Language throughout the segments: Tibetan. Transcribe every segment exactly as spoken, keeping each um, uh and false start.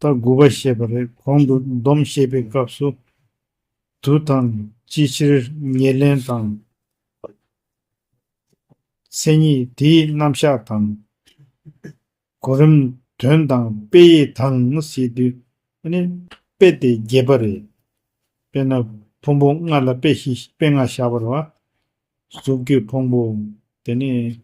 ད་དགུ་པ་བཤད་པ་རེད། གོང་དུ་སྡོམ་བཤད་པའི་སྐབས་སུ་དུ་དང་ཅིའི་ཕྱིར་ཉེར་ལེན་དང་། མཚན་ཉིད་དེའི་རྣམ་གཞག་དང་། གོ་རིམ་དོན་དང་དཔེ་ཡི་དང་ཟེར་དུས་ནི་དཔེ་དེ་རྒྱས་པ་རེད། དཔེར་ན་ཕུང་པོ་ལྔ་ལ་དཔེ་ཞིག་དཔེ་ལྔ་བཞག་པ་རེད་བ། གཟུགས་ཀྱི་ཕུང་པོ། དེ་ནས་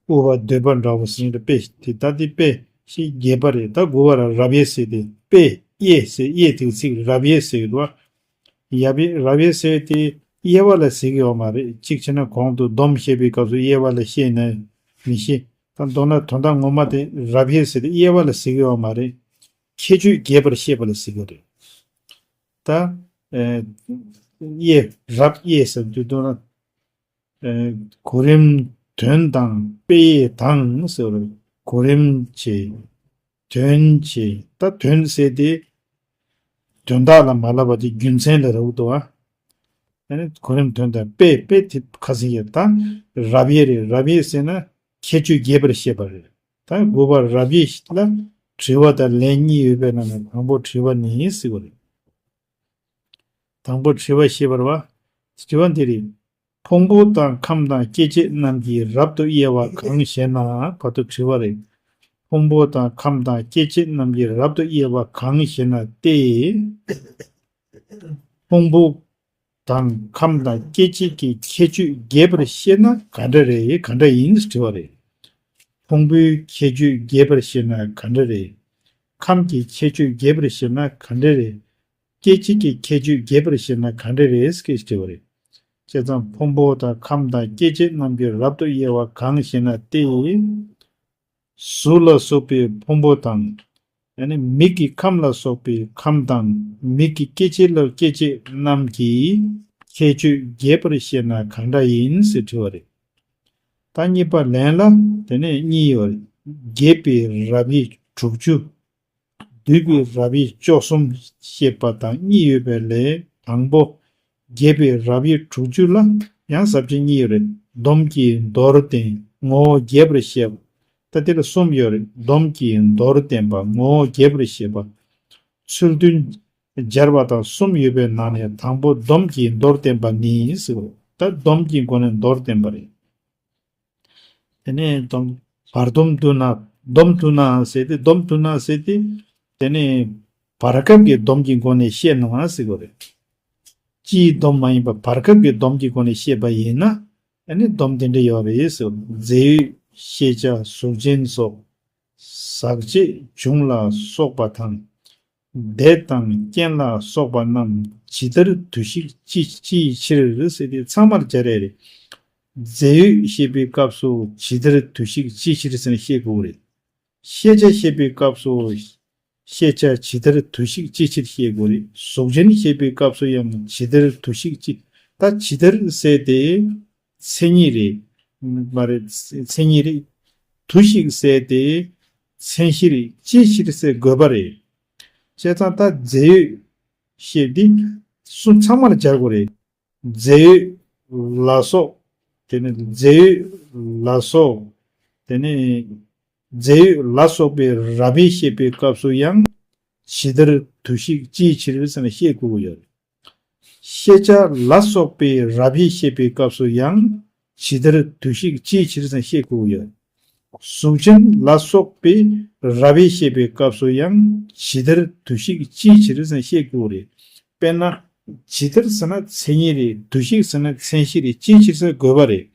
དབུ་བ་འདོད་པ་འདྲ་བོ་ཟེར་ནས་དཔེ་དེ་ལྟ་སྟེ་དཔེ་ཞིག་རྒྱས་པ་རེད། ད་དགུ་པ་ར་རབ་དབྱེ་ཟེར་ཏེ་དཔེ་དབྱེ་ཟེར་དབྱེ་དེའི་ཚིག་རབ་དབྱེ་ཟེར་གྱི་འདུག་བ། ཡབ་དབྱེ་རབ་དབྱེ་ཟེར་དེ་དབྱེ་བ་ལ་ཟེར་གྱི་ཡོད་མ་རེད། གཅིག་བྱས་ན་གོང་དུ་སྡོམ་བཤད་པའི་སྐབས་སུ་དབྱེ་བ་ལ་བཤད་ན་མི་ཤེས། ད་མདོར་ན་དོན་དག་ངོ་མ་དེ་རབ་དབྱེ་ཟེར་དེ་དབྱེ་བ་ལ་ཟེར་གྱི་ཡོད་མ་རེད། ཁྱད་ཆོས་རྒྱས་པར་བཤད་པ་ལ་ཟེར་གྱི་རེད། ད་ཨེ་དབྱེ་རབ་དབྱེ་ཟེར་དུས་མདོར་ན་ཨེ་གོ་རིམ་དོན་དང་དཔེ་དང་ཟེར་བ་རེད། གོ་རིམ་བྱེད། དོན་བྱེད། ད་དོན་ཟེར་དེ་དོན་དག་ལ་མ་ལབ་པ་དེ་རྒྱུ་མཚན་ལ་རག་འདུག་བ། ཨ་ནི་གོ་རིམ་དོན་དང་དཔེ་དཔེ་དེ་ཁ་སང་ཡོད། ད་རབ་དབྱེ་རེད། རབ་དབྱེ་ཟེར་ན་ཁྱད་ཆོས་རྒྱས་པར་བཤད་པ་རེད། ད་དགུ་པ་རབ་དབྱེ་ལ་དྲི་བ་དང་ལན་གཉིས་ཡོད་པའི་ནང་ནས་དང་པོ་དྲི་བ་ནི་ཟེར་བ་རེད། དང་པོ་དྲི་བ་ཞེས་པ་རེད་བ། དྲི་བ་འདི་རེད། ཕུང་པོ་དང་ཁམས་དང་སྐྱེ་མཆེད་རྣམས་ཀྱིས་རབ་ཏུ་དབྱེ་བ་གང་ཞེ་ན། བར་དུ་དྲི་བ་རེད། ཕུང་པོ་དང་ཁམས་དང་སྐྱེ་མཆེད་རྣམས་ཀྱིས་རབ་ཏུ་དབྱེ་བ་གང་ཞེ་ན་སྟེ། ཕུང་པོ་དང་ཁམས་དང་སྐྱེ་མཆེད་ཀྱི་ཁྱད་ཆོས་རྒྱས་པར་བཤད་ན་ག་འདྲ་རེད། ག་འདྲ་ཡིན་དྲི་བ་རེད། ཕུང་པོའི་ཁྱད་ཆོས་རྒྱས་པར་བཤད་ན་ག་འདྲ་རེད། ཁམས་ཀྱི་ཁྱད་ཆོས་རྒྱས་པར་བཤད་ན་ག་འདྲ་རེད། སྐྱེ་མཆེད་ཀྱི་ཁྱད་ཆོས་རྒྱས་པར་བཤད་ན་ག་འདྲ་རེད་ཟེར་དྲི་བ་རེད། བྱས་ཙང་ཕུང་པོ་དང་ཁམས་དང་སྐྱེ་མཆེད་རྣམས་ཀྱིས་རབ་ཏུ་དབྱེ་བ་གང་ཞེ་ན་སྟེ། གཟུགས་ལ་སོགས་པའི་ཕུང་པོ་དང་། ཡང་ན་མིག་གི་ཁམས་ལ་སོགས་པའི་ཁམས་དང་མིག་གི་སྐྱེ་མཆེད་ལ་སྐྱེ་མཆེད་རྣམས་ཀྱི་ཁྱད་ཆོས་རྒྱས་པར་བཤད་ན་གང་འདྲ་ཡིན་ཟེར་དྲི་བ་རེད། ད་གཉིས་པ་ལན་ལ་དེ་ནས་གཉིས་ཡོད་རེད། རྒྱས་པའི་རབ་དབྱེ་དྲུག་ཅུ། བསྡུས་པའི་རབ་དབྱེ་བཅུ་གསུམ་བཤད་པ་དང་གཉིས་ཡོད་པའི་ལན་དང་པོ། རྒྱས་པའི་རབ་དབྱེ་དྲུག་ཅུ་ལ་ཡང་ཟབ་ཆོས་གཉིས་ཡོད་རེད། སྡོམ་གྱིས་མདོར་བསྟན་ངོ་བོ་རྒྱས་པར་བཤད་པ། ད་དེ་ལ་གསུམ་ཡོད་རེད། སྡོམ་གྱིས་མདོར་བསྟན་པ། ངོ་བོ་རྒྱས་པར་བཤད་པ། ཚུལ་མཐུན་སྦྱར་བ་དང་གསུམ་ཡོད་པའི་ནང་ནས་དང་པོ་སྡོམ་གྱིས་མདོར་བསྟན་པ་ནི་ཟེར་བ། ད་སྡོམ་གྱི་སྒོ་ནས་མདོར་བསྟན་པ་རེད། དེ་ནས་སྡོམ་བར་སྡོམ་བསྡུ་ན། སྡོམ་བསྡུ་ན་ཟེར་ཏེ། སྡོམ་བསྡུ་ན་ཟེར་ཏེ། དེ་ནས་བར་སྐབས་ཀྱི་སྡོམ་གྱི་སྒོ་ནས་བཤད་ན་ཟེར་དགོས་རེད། སྤྱིའི་སྡོམ་མ་ཡིན་པ་བར་སྐབས་ཀྱི་སྡོམ་གྱི་སྒོ་ནས་བཤད་པ་ཡིན་ན། ཨ་ནི་སྡོམ་དེ་འདྲ་ཡོད་རེད་ཟེར། རྫས་ཡོད་ཤེས་བྱ་གཟུགས་ཅན་སོགས། ཟག་བཅས་འབྱུང་ལ་སོགས་པ་དང་། བདེ་དང་རྐྱེན་ལ་སོགས་པ་རྣམས་ཇི་ལྟར་དུ་ཞིག་ཅི་ཅིའི་ཕྱིར་ཟེར་ཏེ་ཚང་མར་སྦྱར་ཡ་རེད། རྫས་ཡོད་བཤད་པའི་སྐབས་སུ་ཇི་ལྟར་དུ་ཞིག་ཅིའི་ཕྱིར་ཟེར་ནས་བཤད་དགོས་རེད། ཤེས་བྱ་བཤད་པའི་སྐབས་སུ་ཤེས་བྱ་ཇི་ལྟར་དུ་ཞིག་ཅིའི་ཕྱིར་བཤད་དགོས་རེད། གཟུགས་ཅན་བཤད་པའི་སྐབས་སུ་ཡང་ཇི་ལྟར་དུ་ཞིག་ཅི། ད་ཇི་ལྟར་ཟེར་ཏེ་མཚན་ཉིད་རེད། མ་རེད། མཚན་ཉིད་རེད། དུ་ཞིག་ཟེར་ཏེ་མཚན་གཞི་རེད། ཅིའི་ཕྱིར་ཟེར་དགོས་པ་རེད། བྱས་ཙང་ད་རྫས་ཡོད་བཤད་འདི་གསུམ་ཚང་མར་སྦྱར་དགོས་རེད། རྫས་ཡོད་ལ་སོགས། དེ་ནི་རྫས་ཡོད་ལ་སོགས། དེ་ནི་རྫས་ཡོད་ལ་སོགས་པའི་རབ་དབྱེ་བཤད་པའི་སྐབས་སུ་ཡང་ཇི་ལྟར་དུ་ཞིག་ཅིའི་ཕྱིར་ཟེར་ནས་བཤད་དགོས་ཀྱི་ཡོད་རེད། ཤེས་བྱ་ལ་སོགས་པའི་རབ་དབྱེ་བཤད་པའི་སྐབས་སུ་ཡང་ཇི་ལྟར་དུ་ཞིག་ཅིའི་ཕྱིར་ཟེར་ནས་བཤད་དགོས་ཀྱི་ཡོད་རེད། གཟུགས་ཅན་ལ་སོགས་པའི་རབ་དབྱེ་བཤད་པའི་སྐབས་སུ་ཡང་ཇི་ལྟར་དུ་ཞིག་ཅིའི་ཕྱིར་ཟེར་ནས་བཤད་དགོས་རེད། དཔེར་ན། ཇི་ལྟར་ཟེར་ན་མཚན་ཉིད་རེད། དུ་ཞིག་ཟེར་ན་མཚན་གཞི་རེད། ཅིའི་ཕྱིར་ཟེར་དགོས་པ་རེད།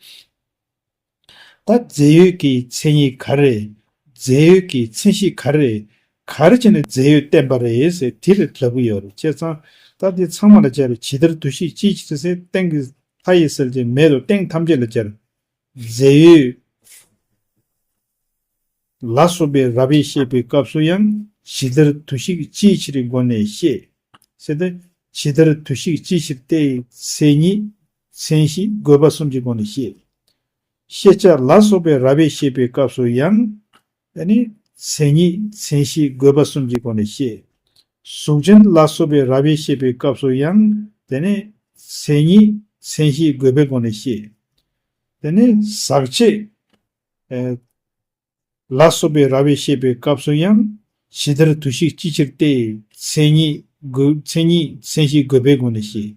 ད་རྫས་ཡོད་ཀྱི་མཚན་ཉིད་ག་རེ་རེད། རྫས་ཡོད་ཀྱི་མཚན་གཞི་ག་རེ་རེད། ག་རེ་བྱས་ནས་རྫས་ཡོད་བསྟན་པ་རེད་ཟེར་དེ་ལ་ལབ་ཀྱི་ཡོད་རེད། བྱས་ཙང་ད་འདི་ཚང་མ་ལ་སྦྱར་རེད། ཇི་ལྟར་དུ་ཞིག་ཅིའི་ཕྱིར་ཟེར་སྟེང་གི་མཐའ་ཡི་གསལ་བྱེད་མེད་དུ་སྟེང་ཐམས་ཅད་ལ་སྦྱར། རྫས་ཡོད་ལ་སོགས་པའི་རབ་དབྱེ་བཤད་པའི་སྐབས་སུ་ཡང་ཇི་ལྟར་དུ་ཞིག་ཅིའི་ཕྱིར་སྒོ་ནས་བཤད། ཟེར་ཏེ་ཇི་ལྟར་དུ་ཞིག་ཅིའི་ཕྱིར་ཏེ་མཚན་ཉིད་མཚན་གཞི་དགོས་པ་གསུམ་གྱི་སྒོ་ནས་བཤད། ཤེས་བྱ་ལ་སོགས་པའི་རབ་དབྱེ་བཤད་པའི་སྐབས་སུ་ཡང་། དེ་ནི་མཚན་ཉིད་མཚན་གཞི་དགོས་པ་གསུམ་གྱི་སྒོ་ནས་བཤད། གཟུགས་ཅན་ལ་སོགས་པའི་རབ་དབྱེ་བཤད་པའི་སྐབས་སུ་ཡང་། དེ་ནི་མཚན་ཉིད་མཚན་གཞི་དགོས་པའི་སྒོ་ནས་བཤད། དེ་ནི་ཟག་བཅས། ཨེ། ལ་སོགས་པའི་ར་བས་བཤད་པའི་སྐབས་སུ་ཡང་ཇི་ལྟར་དུ་ཞིག་ཅིའི་ཕྱིར་ཏེ། མཚན་ཉིད་དགོས་མཚན་ཉིད་མཚན་གཞི་དགོས་པའི་སྒོ་ནས་བཤད།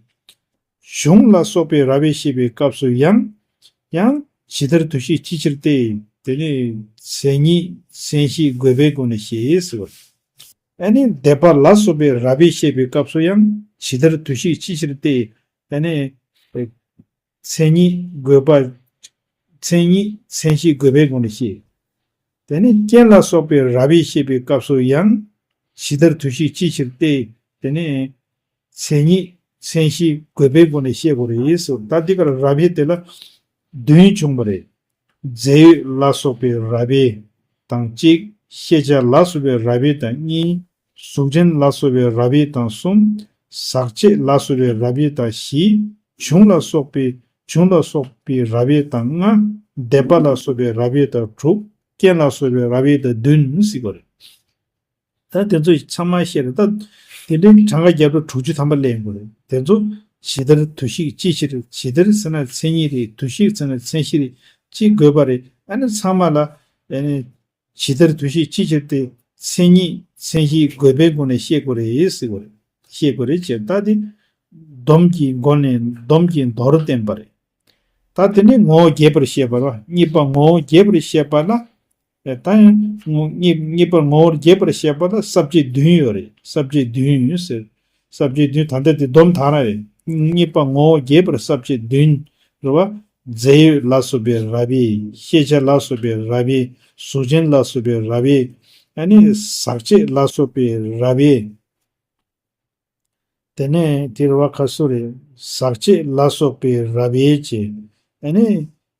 གཞུང་ལ་སོགས་པའི་ར་བས་བཤད་པའི་སྐབས་སུ་ཡང་ཡང་ཇི་ལྟར་དུ་ཞིག་ཅིའི་ཕྱིར་ཏེ། དེ་ནི་མཚན་ཉིད་མཚན་གཞི་དགོས་པའི་སྒོ་ནས་བཤད་ཟེར་བ། ཨ་ནི་འདས་པ་ལ་སོགས་པའི་ར་བས་བཤད་པའི་སྐབས་སུ་ཡང་ཇི་ལྟར་དུ་ཞིག་ཅིའི་ཕྱིར་ཏེ། ཨ་ནི་མཚན་ཉིད་དགོས་པ། མཚན་ཉིད་མཚན་གཞི་དགོས་པའི་སྒོ་ནས་བཤད། དེ་ནས་རྐྱེན་ལ་སོགས་པའི་ར་བས་བཤད་པའི་སྐབས་སུ་ཡང་ཇི་ལྟར་དུ་ཞིག་ཅིའི་ཕྱིར་ཏེ། དེ་ནས་མཚན་ཉིད་མཚན་གཞི་དགོས་པའི་སྒོ་ནས་བཤད་དགོས་རེད་ཟེར། ད་འདི་གར་ར་བས་དེ་ལ་བདུན་བྱུང་བ་རེད། རྫས་ཡོད་ལ་སོགས་པའི་ར་བས་དང་གཅིག་ཤེས་བྱ་ལ་སོགས་པའི་ར་བས་དང་གཉིས། གཟུགས་ཅན་ལ་སོགས་པའི་ར་བས་དང་གསུམ། ཟག་བཅས་ལ་སོགས་པའི་ར་བས་དང་བཞི། བྱུང་ལ་སོགས་པའི་བྱུང་ལ་སོགས་པའི་ར་བས་དང་ལྔ། འདས་པ་ལ་སོགས་པའི་ར་བས་དང་དྲུག་རྐྱེན་ལ་སོགས་པའི་ར་བས་དང་བདུན་ཟེར་དགོས་རེད། ད་དེ་ཚོ་ཚང་མ་བཤད་རེད། ད་དེ་འདྲའི་གྲངས་ཀ་བརྒྱ་དང་དྲུག་ཅུ་ཐམ་པ་ལེན་དགོས་རེད། དེ་ཚོ་ཇི་ལྟར་དུ་ཞིག་ཅིའི་ཕྱིར། ཇི་ལྟར་ཟེར་ན་མཚན་ཉིད་རེད། དུ་ཞིག་ཟེར་ན་མཚན་གཞི་རེད། ཅི་དགོས་པ་རེད། ཨ་ནི་ཚང་མ་ལ་ཨ་ནི་ཇི་ལྟར་དུ་ཞིག་ཅིའི་ཕྱིར་ཏེ། མཚན་ཉིད་མཚན་གཞི་དགོས་པའི་སྒོ་ནས་བཤད་དགོས་རེད་ཟེར་དགོས་རེད། བཤད་དགོས་རེད་ཅེས། ད་དེ་སྡོམ་གྱི་སྒོ་ནས་སྡོམ་གྱི་མདོར་བསྟན་པ་རེད། ད་དེ་ནས་ངོ་བོ་རྒྱས་པར་བཤད་པ་ལ། གཉིས་པ་ངོ་བོ་རྒྱས་པར་བཤད་པ་ལ། ད་ཡང་གཉིས་གཉིས་པར་ངོ་བོ་རྒྱས་པར་བཤད་པ་ལ་ས་བཅད་བདུན་ཡོད་རེད། ས་བཅད་བདུན་ཟེར། ས་བཅད་བདུན་ད་ལྟ་དེ་སྡོམ་དང་ར་རེད། གཉིས་པ་ངོ་བོ་རྒྱས་པར་ས་བཅད་བདུན་རེད་བ། རྫས་ཡོད་ལ་སོགས་པའི་ར་བས། ཤེས་བྱ་ལ་སོགས་པའི་ར་བས། གཟུགས་ཅན་ལ་སོགས་པའི་ར་བས། ཨ་ནི་ཟག་བཅས་ལ་སོགས་པའི་ར་བས། དེ་ནས་དེ་རེད་བ། ཁ་སོ་རེད། ཟག་བཅས་ལ་སོགས་པའི་ར་བས་བྱས། ཨ་ནི་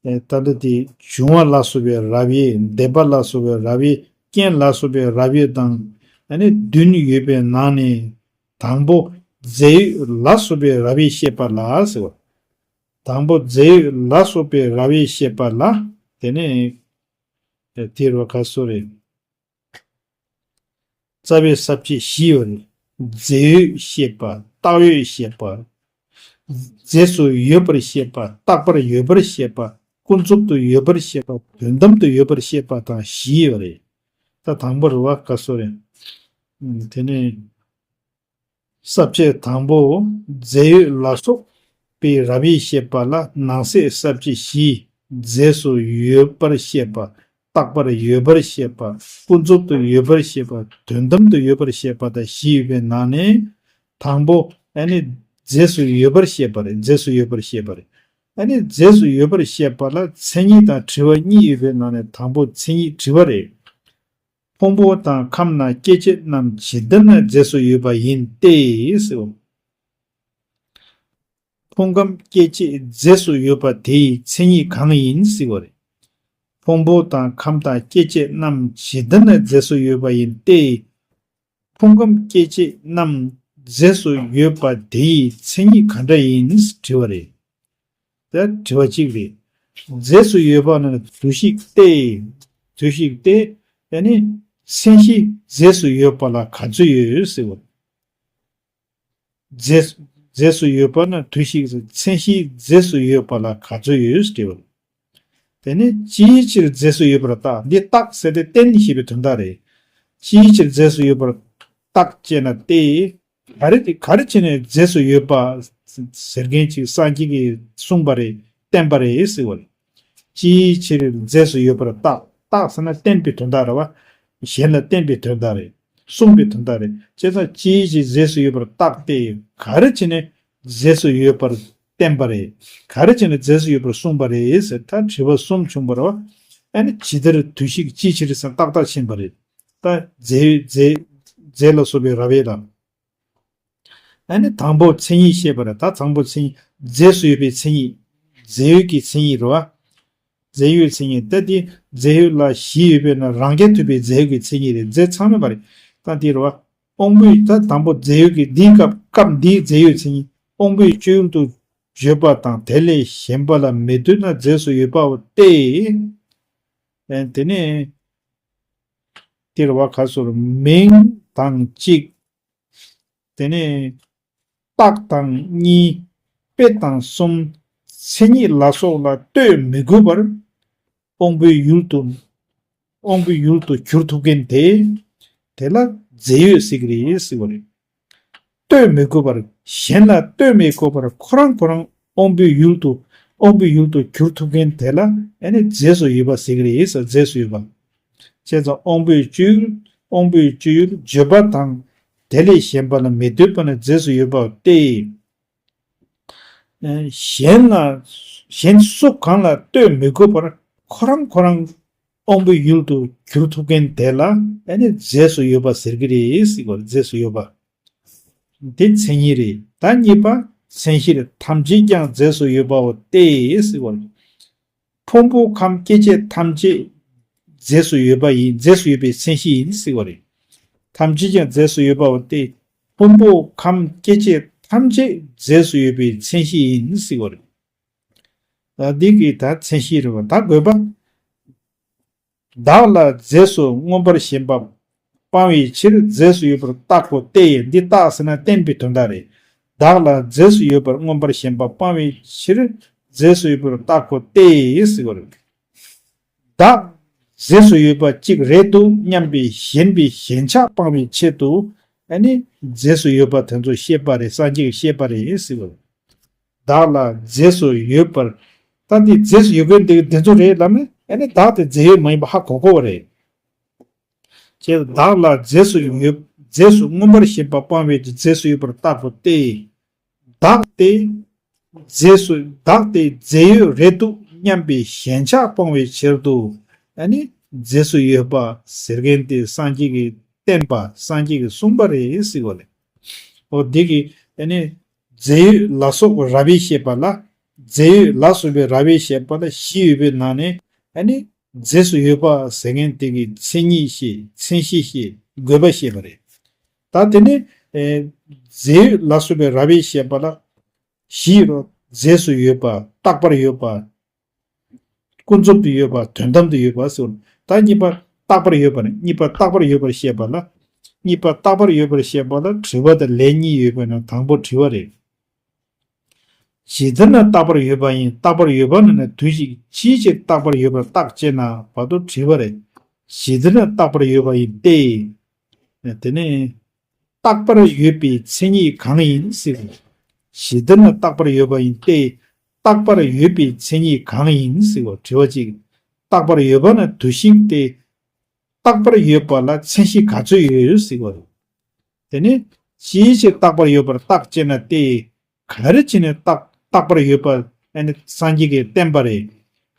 ད་ལྟ་དེ་བྱུང་བ་ལ་སོགས་པའི་ར་བས། འདས་པ་ལ་སོགས་པའི་ར་བས། རྐྱེན་ལ་སོགས་པའི་ར་བས་དང་། ཨ་ནི་བདུན་ཡོད་པའི་ནང་ནས་དང་པོ་རྫས་ཡོད་ལ་སོགས་པའི་ར་བས་བཤད་པ་ལ་ཟེར་བ། དང་པོ་རྫས་ཡོད་ལ་སོགས་པའི་ར་བས་བཤད་པ་ལ། དེ་ནས་དེ་རེད་བ། ཁ་སོ་རེད། རྩ་བའི་ས་བཅད་བཞི་ཡོད་རེད། རྫས་ཡོད་བཤད་པ། བཏགས་ཡོད་བཤད་པ། རྫས་སུ་ཡོད་པར་བཤད་པ། བཏགས་པར་ཡོད་པར་བཤད་པ། ཀུན་རྫོབ་ཏུ་ཡོད་པར་བཤད་པ། དོན་དམ་དུ་ཡོད་པར་བཤད་པ་དང་བཞི་ཡོད་རེད། ད་དང་པོ་རེད་བ། ཁ་སོ་རེད། ཨ་དེ་ནས་ས་བཅད་དང་པོ། རྫས་ཡོད་ལ་སོགས་པའི་ར་བས་བཤད་པ་ལ་ནང་གསེས་ས་བཅད་བཞི། རྫས་སུ་ཡོད་པར་བཤད་པ། བཏགས་པར་ཡོད་པར་བཤད་པ། ཀུན་རྫོབ་ཏུ་ཡོད་པར་བཤད་པ། དོན་དམ་དུ་ཡོད་པར་བཤད་པ་དང་བཞི་ཡོད་པའི་ནང་ནས་དང་པོ་ཨ་ནི་རྫས་སུ་ཡོད་པར་བཤད་པ་རེད། རྫས་སུ་ཡོད་པར་བཤད་པ་རེད། ཨ་ནི་རྫས་སུ་ཡོད་པར་བཤད་པ་ལ་མཚན་ཉིད་དང་དྲི་བ་གཉིས་ཡོད་པའི་ནང་ནས་དང་པོ་མཚན་ཉིད་དྲི་བ་རེད། ཕུང་པོ་དང་ཁམས་དང་སྐྱེ་མཆེད་རྣམས་ཇི་ལྟར་ན་རྫས་སུ་ཡོད་པ་ཡིན་ཏེ་ཟེར། ཕུང་ཁམས་སྐྱེ་མཆེད་རྫས་སུ་ཡོད་པ་དེའི་མཚན་ཉིད་གང་ཡིན་ཟེར་བ་རེད། ཕུང་པོ་དང་ཁམས་དང་སྐྱེ་མཆེད་རྣམས་ཇི་ལྟར་ན་རྫས་སུ་ཡོད་པ་ཡིན་ཏེ། ཕུང་ཁམས་སྐྱེ་མཆེད་རྣམས་རྫས་སུ་ཡོད་པ་དེའི་མཚན་ཉིད་ག་འདྲ་ཡིན་དྲི་བ་རེད། དེ་དྲི་བ་གཅིག་རེད། རྫས་སུ་ཡོད་པ་ན་དུ་ཞིག་སྟེ། དུ་ཞིག་སྟེ། ཡ་ནི་མཚན་གཞི་རྫས་སུ་ཡོད་པ་ལ་ག་ཚོད་ཡོད་ཟེར་བ། རྫས་རྫས་སུ་ཡོད་པ་ན་དུ་ཞིག་མཚན་གཞི་རྫས་སུ་ཡོད་པ་ལ་ག་ཚོད་ཡོད་དྲི་བ། དེ་ནི་ཅིའི་ཕྱིར་རྫས་སུ་ཡོད་པར་བརྟག་འདི་བརྟག་ཟེར་ཏེ་བསྟན་ཞེས་པའི་དོན་དག་རེད། ཅིའི་ཕྱིར་རྫས་སུ་ཡོད་པར་བརྟག་ཅེ་ན་སྟེ། ག་རེ་ག་རེ་བྱས་ནས་རྫས་སུ་ཡོད་པ་ཟེར་མཁན་ཅིག་སངས་རྒྱས་ཀྱིས་གསུངས་པ་རེད། བསྟན་པ་རེད་ཟེར་བ་རེད། ཅིའི་ཕྱིར་རྫས་སུ་ཡོད་པར་བརྟག་བརྟག་ཟེར་ན་བསྟན་པའི་དོན་དག་རེད་བ། གཞན་ལ་བསྟན་པའི་དོན་དག་རེད། གསུངས་པའི་དོན་དག་རེད། བྱས་ཙང་ཅིའི་ཕྱིར་རྫས་སུ་ཡོད་པར་བརྟག་སྟེ་ག་རེ་བྱས་ནས་རྫས་སུ་ཡོད་པར་བསྟན་པ་རེད། ག་རེ་བྱས་ནས་རྫས་སུ་ཡོད་པར་གསུངས་པ་རེད་ཟེར་ད་དྲི་བ་གསུམ་བྱུང་བ་རེད་བ། ཨ་ནི་ཇི་ལྟར་དུ་ཞིག་ཅིའི་ཕྱིར་ཟེར་ཏག་ཏག་ཕྱིན་པ་རེད། ད་རྫས་རྫས་རྫས་ལ་སོགས་པའི་ར་བས་དང་། ཨ་ནི་དང་པོ་མཚན་ཉིད་བཤད་པ་རེད། ད་དང་པོ་མཚན་ཉིད་རྫས་སུ་ཡོད་པའི་མཚན་ཉིད། རྫས་ཡོད་ཀྱི་མཚན་ཉིད་རེད་བ། རྫས་ཡོད་མཚན་ཉིད་ད་དེ་རྫས་ཡོད་ལ་བཞི་ཡོད་པས་ན་རང་རྐྱ་ཐུབ་པའི་རྫས་ཡོད་ཀྱི་མཚན་ཉིད་རེད། རྫས་ཚང་མེད་པ་རེད། ད་དེ་རེད་བ། དབང་པོའི་ད་དང་པོ་རྫས་ཡོད་ཀྱི་འདིའི་སྐབས་སྐབས་འདིའི་རྫས་ཡོད་མཚན་ཉིད་དབང་པོའི་སྤྱོད་ཡུལ་དུ་བརྗོད་པ་དང་དེ་ལས་གཞན་པ་ལ་མི་ལྟོས་ན་རྫས་སུ་ཡོད་པའོ་སྟེ། ཨ་དེ་ནས་དེ་རེད་བ། ཁ་སོར་མིང་དང་གཅིག་དེ་ནས་རྟགས་དང་གཉིས། དཔེ་དང་གསུམ། མཚན་ཉིད་ལ་སོགས་ལ་ལྟོས་མི་དགོས་པར། དབང་པོའི་ཡུལ་དུ་ དབང་པོའི་ཡུལ་དུ་གྱུར་ཐུབ་མཁན་དེ། དེ་ལ་རྫས་ཡོད་ཟེར་གྱི་རེད་ཟེར་བ་རེད། ལྟོས་མི་དགོས་པར། གཞན་ལ་ལྟོས་མི་དགོས་པར་ཁོ་རང་ཁོ་རང་དབང་པོའི་ཡུལ་དུ། དབང་པོའི་ཡུལ་དུ་གྱུར་ཐུབ་མཁན་དེ་ལ་ཨ་ནི་རྫས་སུ་ཡོད་པ་ཟེར་གྱི་རེད་ཟེར། རྫས་སུ་ཡོད་པ། བྱས་ཙང་དབང་པོའི་སྤྱོད་ཡུལ། དབང་པོའི་སྤྱོད་ཡུལ་བརྗོད་པ་དང་། དེ་ལས་གཞན་པ་ལ་མི་ལྟོས་པ་ནི་རྫས་སུ་ཡོད་པ་སྟེ། གཞན་ལ། གཞན་སུ་གང་ལ་ལྟོས་མི་དགོས་པར་ཁོ་རང་ཁོ་རང་དབང་པོའི་ཡུལ་དུ་གྱུར་ཐུབ་མཁན་དེ་ལ་ཨ་ནི་རྫས་སུ་ཡོད་པ་ཟེར་གྱི་རེད་ཟེར་གྱི་རེད། རྫས་སུ་ཡོད་པ། འདི་མཚན་ཉིད་རེད། ད་གཉིས་པ་མཚན་གཞིར། ཐམས་ཅད་ཀྱང་རྫས་སུ་ཡོད་པའོ་སྟེ་ཟེར་བ་རེད། ཕུང་པོ་ཁམས་སྐྱེ་མཆེད་ཐམས་ཅད་རྫས་སུ་ཡོད་པ་ཡིན། རྫས་སུ་ཡོད་པའི་མཚན་གཞི་ཡིན་ཟེར་བ་རེད། ཐམས་ཅད་ཀྱང་རྫས་སུ་ཡོད་པའོ་སྟེ། ཕུང་པོ་ཁམས་སྐྱེ་མཆེད་ཐམས་ཅད་རྫས་སུ་ཡོད་པའི་མཚན་གཞི་ཡིན་ཟེར་བ་རེད། ད་འདི་གི་ད་མཚན་གཞི་རེད་བ། ད་དགོས་པ། བདག་ལ་རྫས་སུ་མངོན་པར་ཞེན་པ་སྤང་བའི་ཕྱིར་རྫས་སུ་ཡོད་པར་བརྟག་གོ་སྟེ། འདི་བརྟག་ཟེར་ན་བསྟན་པའི་དོན་དག་རེད། བདག་ལ་རྫས་སུ་ཡོད་པར་མངོན་པར་ཞེན་པ་སྤང་བའི་ཕྱིར་རྫས་སུ་ཡོད་པར་བརྟག་གོ་སྟེ་ཟེར་བ་རེད། བདག་རྫས་སུ་ཡོད་པ་གཅིག་རེད་འདུག་སྙམ་པའི་ཞེན་པའི་ཞེན་ཆགས་སྤང་བའི་ཆེད་དུ་ཨ་ནི་རྫས་སུ་ཡོད་པ་དེ་ཚོ་བཤད་པ་རེད། སངས་རྒྱས་ཀྱིས་བཤད་པ་རེད་ཟེར་བ་རེད། བདག་ལ་རྫས་སུ་ཡོད་པར། ད་འདི་རྫས་སུ་ཡོད་མཁན་དེ་དེ་ཚོ་རེད་ལབ་ན་ཨ་ནི་བདག་དེ་རྫས་ཡོད་མ་ཡིན་པ་ཧ་གོ་གོ་བ་རེད། ཅེས་བདག་ལ་རྫས་སུ་ཡོད། རྫས་སུ་མངོན་པར་ཞེན་པ་སྤང་བའི་རྫས་སུ་ཡོད་པར་བརྟག་གོ་སྟེ། བདག་དེ་རྫས་སུ། བདག་དེ་རྫས་ཡོད་རེད་འདུག་སྙམ་པའི་ཞེན་ཆགས་སྤང་བའི་ཕྱིར་དུ་ཨ་ནི་རྫས་སུ་ཡོད་པ་ཟེར་མཁན་དེ་སངས་རྒྱས་ཀྱིས་བསྟན་པ། སངས་རྒྱས་ཀྱིས་གསུངས་པ་རེད་ཟེར་བ་རེད། འོ་དེ་གི་ཨ་ནི་རྫས་ཡོད་ལ་སོགས་པའི་རབ་དབྱེ་བཤད་པ་ལ། རྫས་ཡོད་ལ་སོགས་པའི་རབ་དབྱེ་བཤད་པ་ལ་བཞི་ཡོད་པའི་ནང་ནས་ཨ་ནི་རྫས་སུ་ཡོད་པ་ཟེར་མཁན་དེ་གི་མཚན་ཉིད་བཤད། མཚན་གཞི་བཤད། དགོས་པ་བཤད་པ་རེད། ད་དེ་ནས་ཨེ་རྫས་ཡོད་ལ་སོགས་པའི་རབ་དབྱེ་བཤད་པ་ལ་བཞི་ཡོད་རོ། རྫས་སུ་ཡོད་པ། རྟག་པར་ཡོད་པ། ཀུན་རྫོབ་ཏུ་ཡོད་པ། དོན་དམ་དུ་ཡོད་པ་ཟེར། ད་གཉིས་པ་རྟག་པར་ཡོད་པ་ནི། གཉིས་པ་རྟག་པར་ཡོད་པར་བཤད་པ་ལ། གཉིས་པ་རྟག་པར་ཡོད་པར་བཤད་པ་ལ་དྲི་བ་དང་ལན་གཉིས་ཡོད་པའི་ནང་དང་པོ་དྲི་བ་རེད། ཇི་ལྟར་ན་རྟག་པར་ཡོད་པ་ཡིན། རྟག་པར་ཡོད་པ་ན་ནི་དུས་ཤིག་ཅིའི་ཕྱིར་རྟག་པར་ཡོད་པར་བརྟག་ཅེ་ན་བར་དུ་དྲི་བ་རེད། ཇི་ལྟར་ན་རྟག་པར་ཡོད་པ་ཡིན་ཏེ། དེ་ནས་རྟག་པར་ཡོད་པའི་མཚན་ཉིད་གང་ཡིན་ཟེར། ཇི་ལྟར་ན་རྟག་པར་ཡོད་པ་ཡིན་ཏེ། རྟག་པར་ཡོད་པའི་མཚན་ཉིད་གང་ཡིན་ཟེར་བ་དྲི་བ་གཅིག་རྟག་པར་ཡོད་པ་ན་དུས་ཤིག་སྟེ། རྟག་པར་ཡོད་པ་ལ་མཚན་གཞི་ག་ཚོད་ཡོད་ཟེར་བ་རེད། དེ་ནས་ཅིའི་ཕྱིར་རྟག་པར་ཡོད་པར་བརྟག་ཅེ་ན་སྟེ། ག་རེ་བྱས་ནས་རྟག་རྟག་པར་ཡོད་པ་ཨ་ནི་སངས་རྒྱས་ཀྱིས་བསྟན་པ་རེད།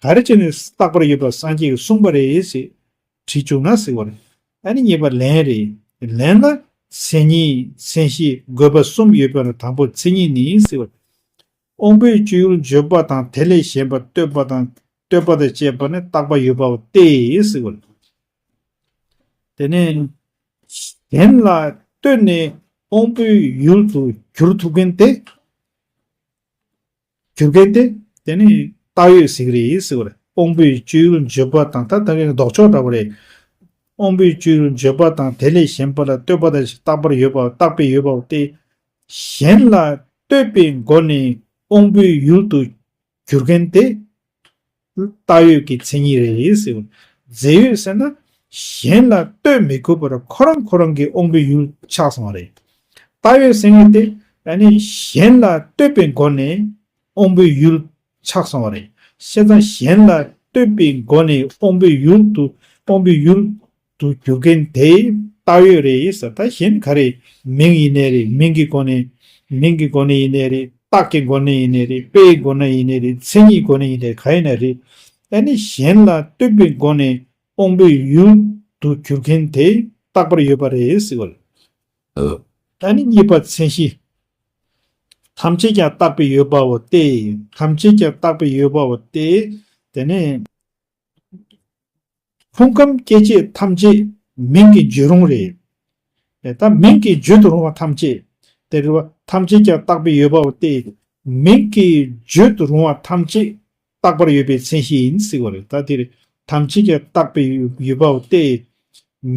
ག་རེ་བྱས་ནས་རྟག་པར་ཡོད་པ་སངས་རྒྱས་ཀྱིས་གསུངས་པ་རེད་ཟེར་དྲིས་བྱུང་ན་ཟེར་བ་རེད། ཨ་ནི་གཉིས་པ་ལན་རེད། ལན་ལ་མཚན་ཉིད། མཚན་གཞི། དགོས་པ་གསུམ་ཡོད་པ་ལ་དང་པོ་མཚན་ཉིད་ནི་ཟེར་བ་རེད། དབང་པོའི་སྤྱོད་ཡུལ་བརྗོད་པ་དང་དེ་ལས་གཞན་པ་ལྟོས་པ་དང་ལྟོས་པ་དང་བཅས་པ་ནི་རྟག་པར་ཡོད་པའོ་སྟེ་ཟེར་བ་རེད། དེ་ནས་གཞན་ལ་ལྟོས་ནས་དབང་པོའི་ཡུལ་དུ་གྱུར་ཐུབ་མཁན་དེ། གྱུར་མཁན་དེ། དེ་ནི་བཏགས་ཡོད་ཟེར་གྱི་རེད་ཟེར་བ་རེད། དབང་པོའི་སྤྱོད་ཡུལ་བརྗོད་པ་དང་། ད་ད་གའི་ལྡོག་ཕྱོགས་འདྲ་བོ་རེད། དབང་པོའི་སྤྱོད་ཡུལ་བརྗོད་པ་དང་དེ་ལས་གཞན་པ་ལ་ལྟོས་པ་དང་རྟག་པར་ཡོད་པ། རྟག་པའི་ཡོད་པའོ་སྟེ། གཞན་ལ་ལྟོས་པའི་སྒོ་ནས་དབང་པོའི་ཡུལ་དུ་གྱུར་མཁན་དེ་བཏགས་ཡོད་ཀྱི་མཚན་ཉིད་རེད་ཟེར། རྫས་ཡོད་ཟེར་ན་གཞན་ལ་ལྟོས་མི་དགོས་པར་ཁོ་རང་ཁོ་རང་གི་དབང་པོའི་ཡུལ་ཆགས་སོང་བ་རེད། བཏགས་ཡོད་ཟེར་མཁན་དེ་ཨ་ནི་གཞན་ལ་ལྟོས་པའི་སྒོ་ནས་དབང་པོའི་ཡུལ་ཆགས་སོང་བ་རེད། བྱས་ཙང་གཞན་ལ་ལྟོས་པའི་སྒོ་ནས་དབང་པོའི་ཡུལ་དུ། དབང་པོའི་ཡུལ་དུ་གྱུར་མཁན་དེ་བཏགས་ཡོད་རེད་ཟེར། ད་གཞན་ག་རེ། མིང་ཡིན་ནའི་རེད། མིང་གི་སྒོ་ནས། མིང་གི་སྒོ་ནས་ཡིན་ནའི་རེད། རྟགས་ཀྱི་སྒོ་ནས་ཡིན་ནའི་རེད། དཔེའི་སྒོ་ནས་ཡིན་ནའི་རེད། མཚན་ཉིད་སྒོ་ནས་ཡིན་ནའི་རེད། ག་ཡིན་ནའི་རེད། ཨ་ནི་གཞན་ལ་ལྟོས་པའི་སྒོ་ནས་དབང་པོའི་ཡུལ་དུ་གྱུར་མཁན་དེ་རྟག་པར་ཡོད་པ་རེད་ཟེར་བ་རེད། ཨ་ནི་གཉིས་པ་མཚན་གཞི། ཐམས་ཅད་ཀྱང་རྟག་པའི་ཡོད་པའོ་སྟེ། ཐམས་ཅད་ཀྱང་རྟག་པའི་ཡོད་པའོ་སྟེ། དེ་ནས་ཕུང་ཁམས་སྐྱེ་མཆེད་ཐམས་ཅད་མིང་གིས་བརྗོད་རུང་རེད། ད་མིང་གིས་བརྗོད་དུ་རུང་བ་ཐམས་ཅད། དེ་རེད་བ། ཐམས་ཅད་ཀྱང་རྟག་པའི་ཡོད་པའོ་སྟེ། མིང་གིས་བརྗོད་དུ་རུང་བ་ཐམས་ཅད་རྟག་པར་ཡོད་པའི་མཚན་གཞི་ཡིན་ཟེར་བ་རེད། ད་དེ་རེད། ཐམས་ཅད་ཀྱང་རྟག་པའི་ཡོད་པའོ་སྟེ།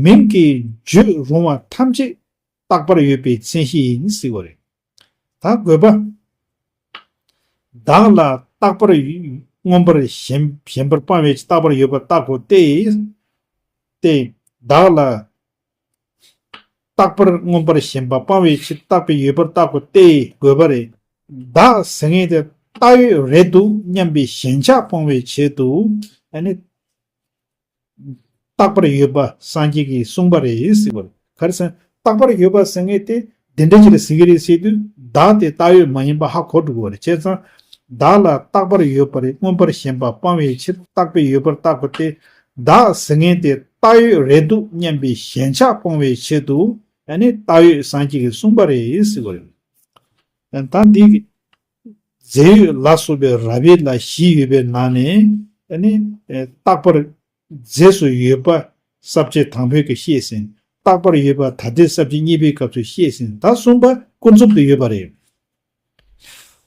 མིང་གིས་བརྗོད་རུང་བ་ཐམས་ཅད་རྟག་པར་ཡོད་པའི་མཚན་གཞི་ཡིན་ཟེར་བ་རེད། ད་དགོས་པ། བདག་ལ་རྟག་པར་མངོན་པར་ཞེན་ཞེན་པར་སྤང་བའི་རྟག་པར་ཡོད་པར་བརྟག་གོ་སྟེ། ཏེ། བདག་ལ་རྟག་པར་མངོན་པར་ཞེན་པ་སྤང་བའི་ཕྱིར་རྟག་པའི་ཡོད་པར་བརྟག་དགོས་ཏེ་དགོས་པ་རེད། བདག་ཟེར་མཁན་དེ་བཏགས་ཡོད་རེད་འདུག་སྙམ་པའི་ཞེན་ཆགས་སྤོང་བའི་ཆེད་དུ། ཨ་ནི། རྟག་པར་ཡོད་པ་སངས་རྒྱས་ཀྱིས་གསུངས་པ་རེད་ཟེར་བ་རེད། ག་རེ་ཟེར་ན་རྟག་པར་ཡོད་པ་ཟེར་མཁན་དེ་འདི་འདྲ་ཅིག་ལ་ཟེར་གྱི་རེད་ཟེར་དུས་བདག་དེ་བཏགས་ཡོད་མ་ཡིན་པ་ཧ་གོ་འགྲོ་གི་རེད། བྱས་ཙང་བདག་ལ་རྟག་པར་ཡོད་པ་རེད་མངོན་པར་ཞེན་པ་སྤང་བའི་ཕྱིར་རྟག་པའི་ཡོད་པར་བརྟག་པ་སྟེ། བདག་ཟེར་མཁན་དེ་བཏགས་ཡོད་རེད་འདུག་སྙམ་པའི་ཞེན་ཆགས་སྤོང་བའི་ཆེད་དུ་ཨ་ནི་བཏགས་ཡོད་སངས་རྒྱས་ཀྱིས་གསུངས་པ་རེད་ཟེར་བ་རེད། ད་འདི་རྫས་ཡོད་ལ་སོགས་པའི་རབ་དབྱེ་ལ་བཞི་ཡོད་པའི་ནང་ནས་ཨ་ནི་རྟག་པར་རྫས་སུ་ཡོད་པ་ས་བཅད་དང་པོའི་གི་བཤད་ཟིན། རྟག་པར་ཡོད་པ་ད་ལྟའི་ས་བཅད་གཉིས་པའི་སྐབས་སུ་བཤད་ཟིན། ད་གསུམ་པ་ཀུན་རྫོབ་ཏུ་ཡོད་པ་རེད།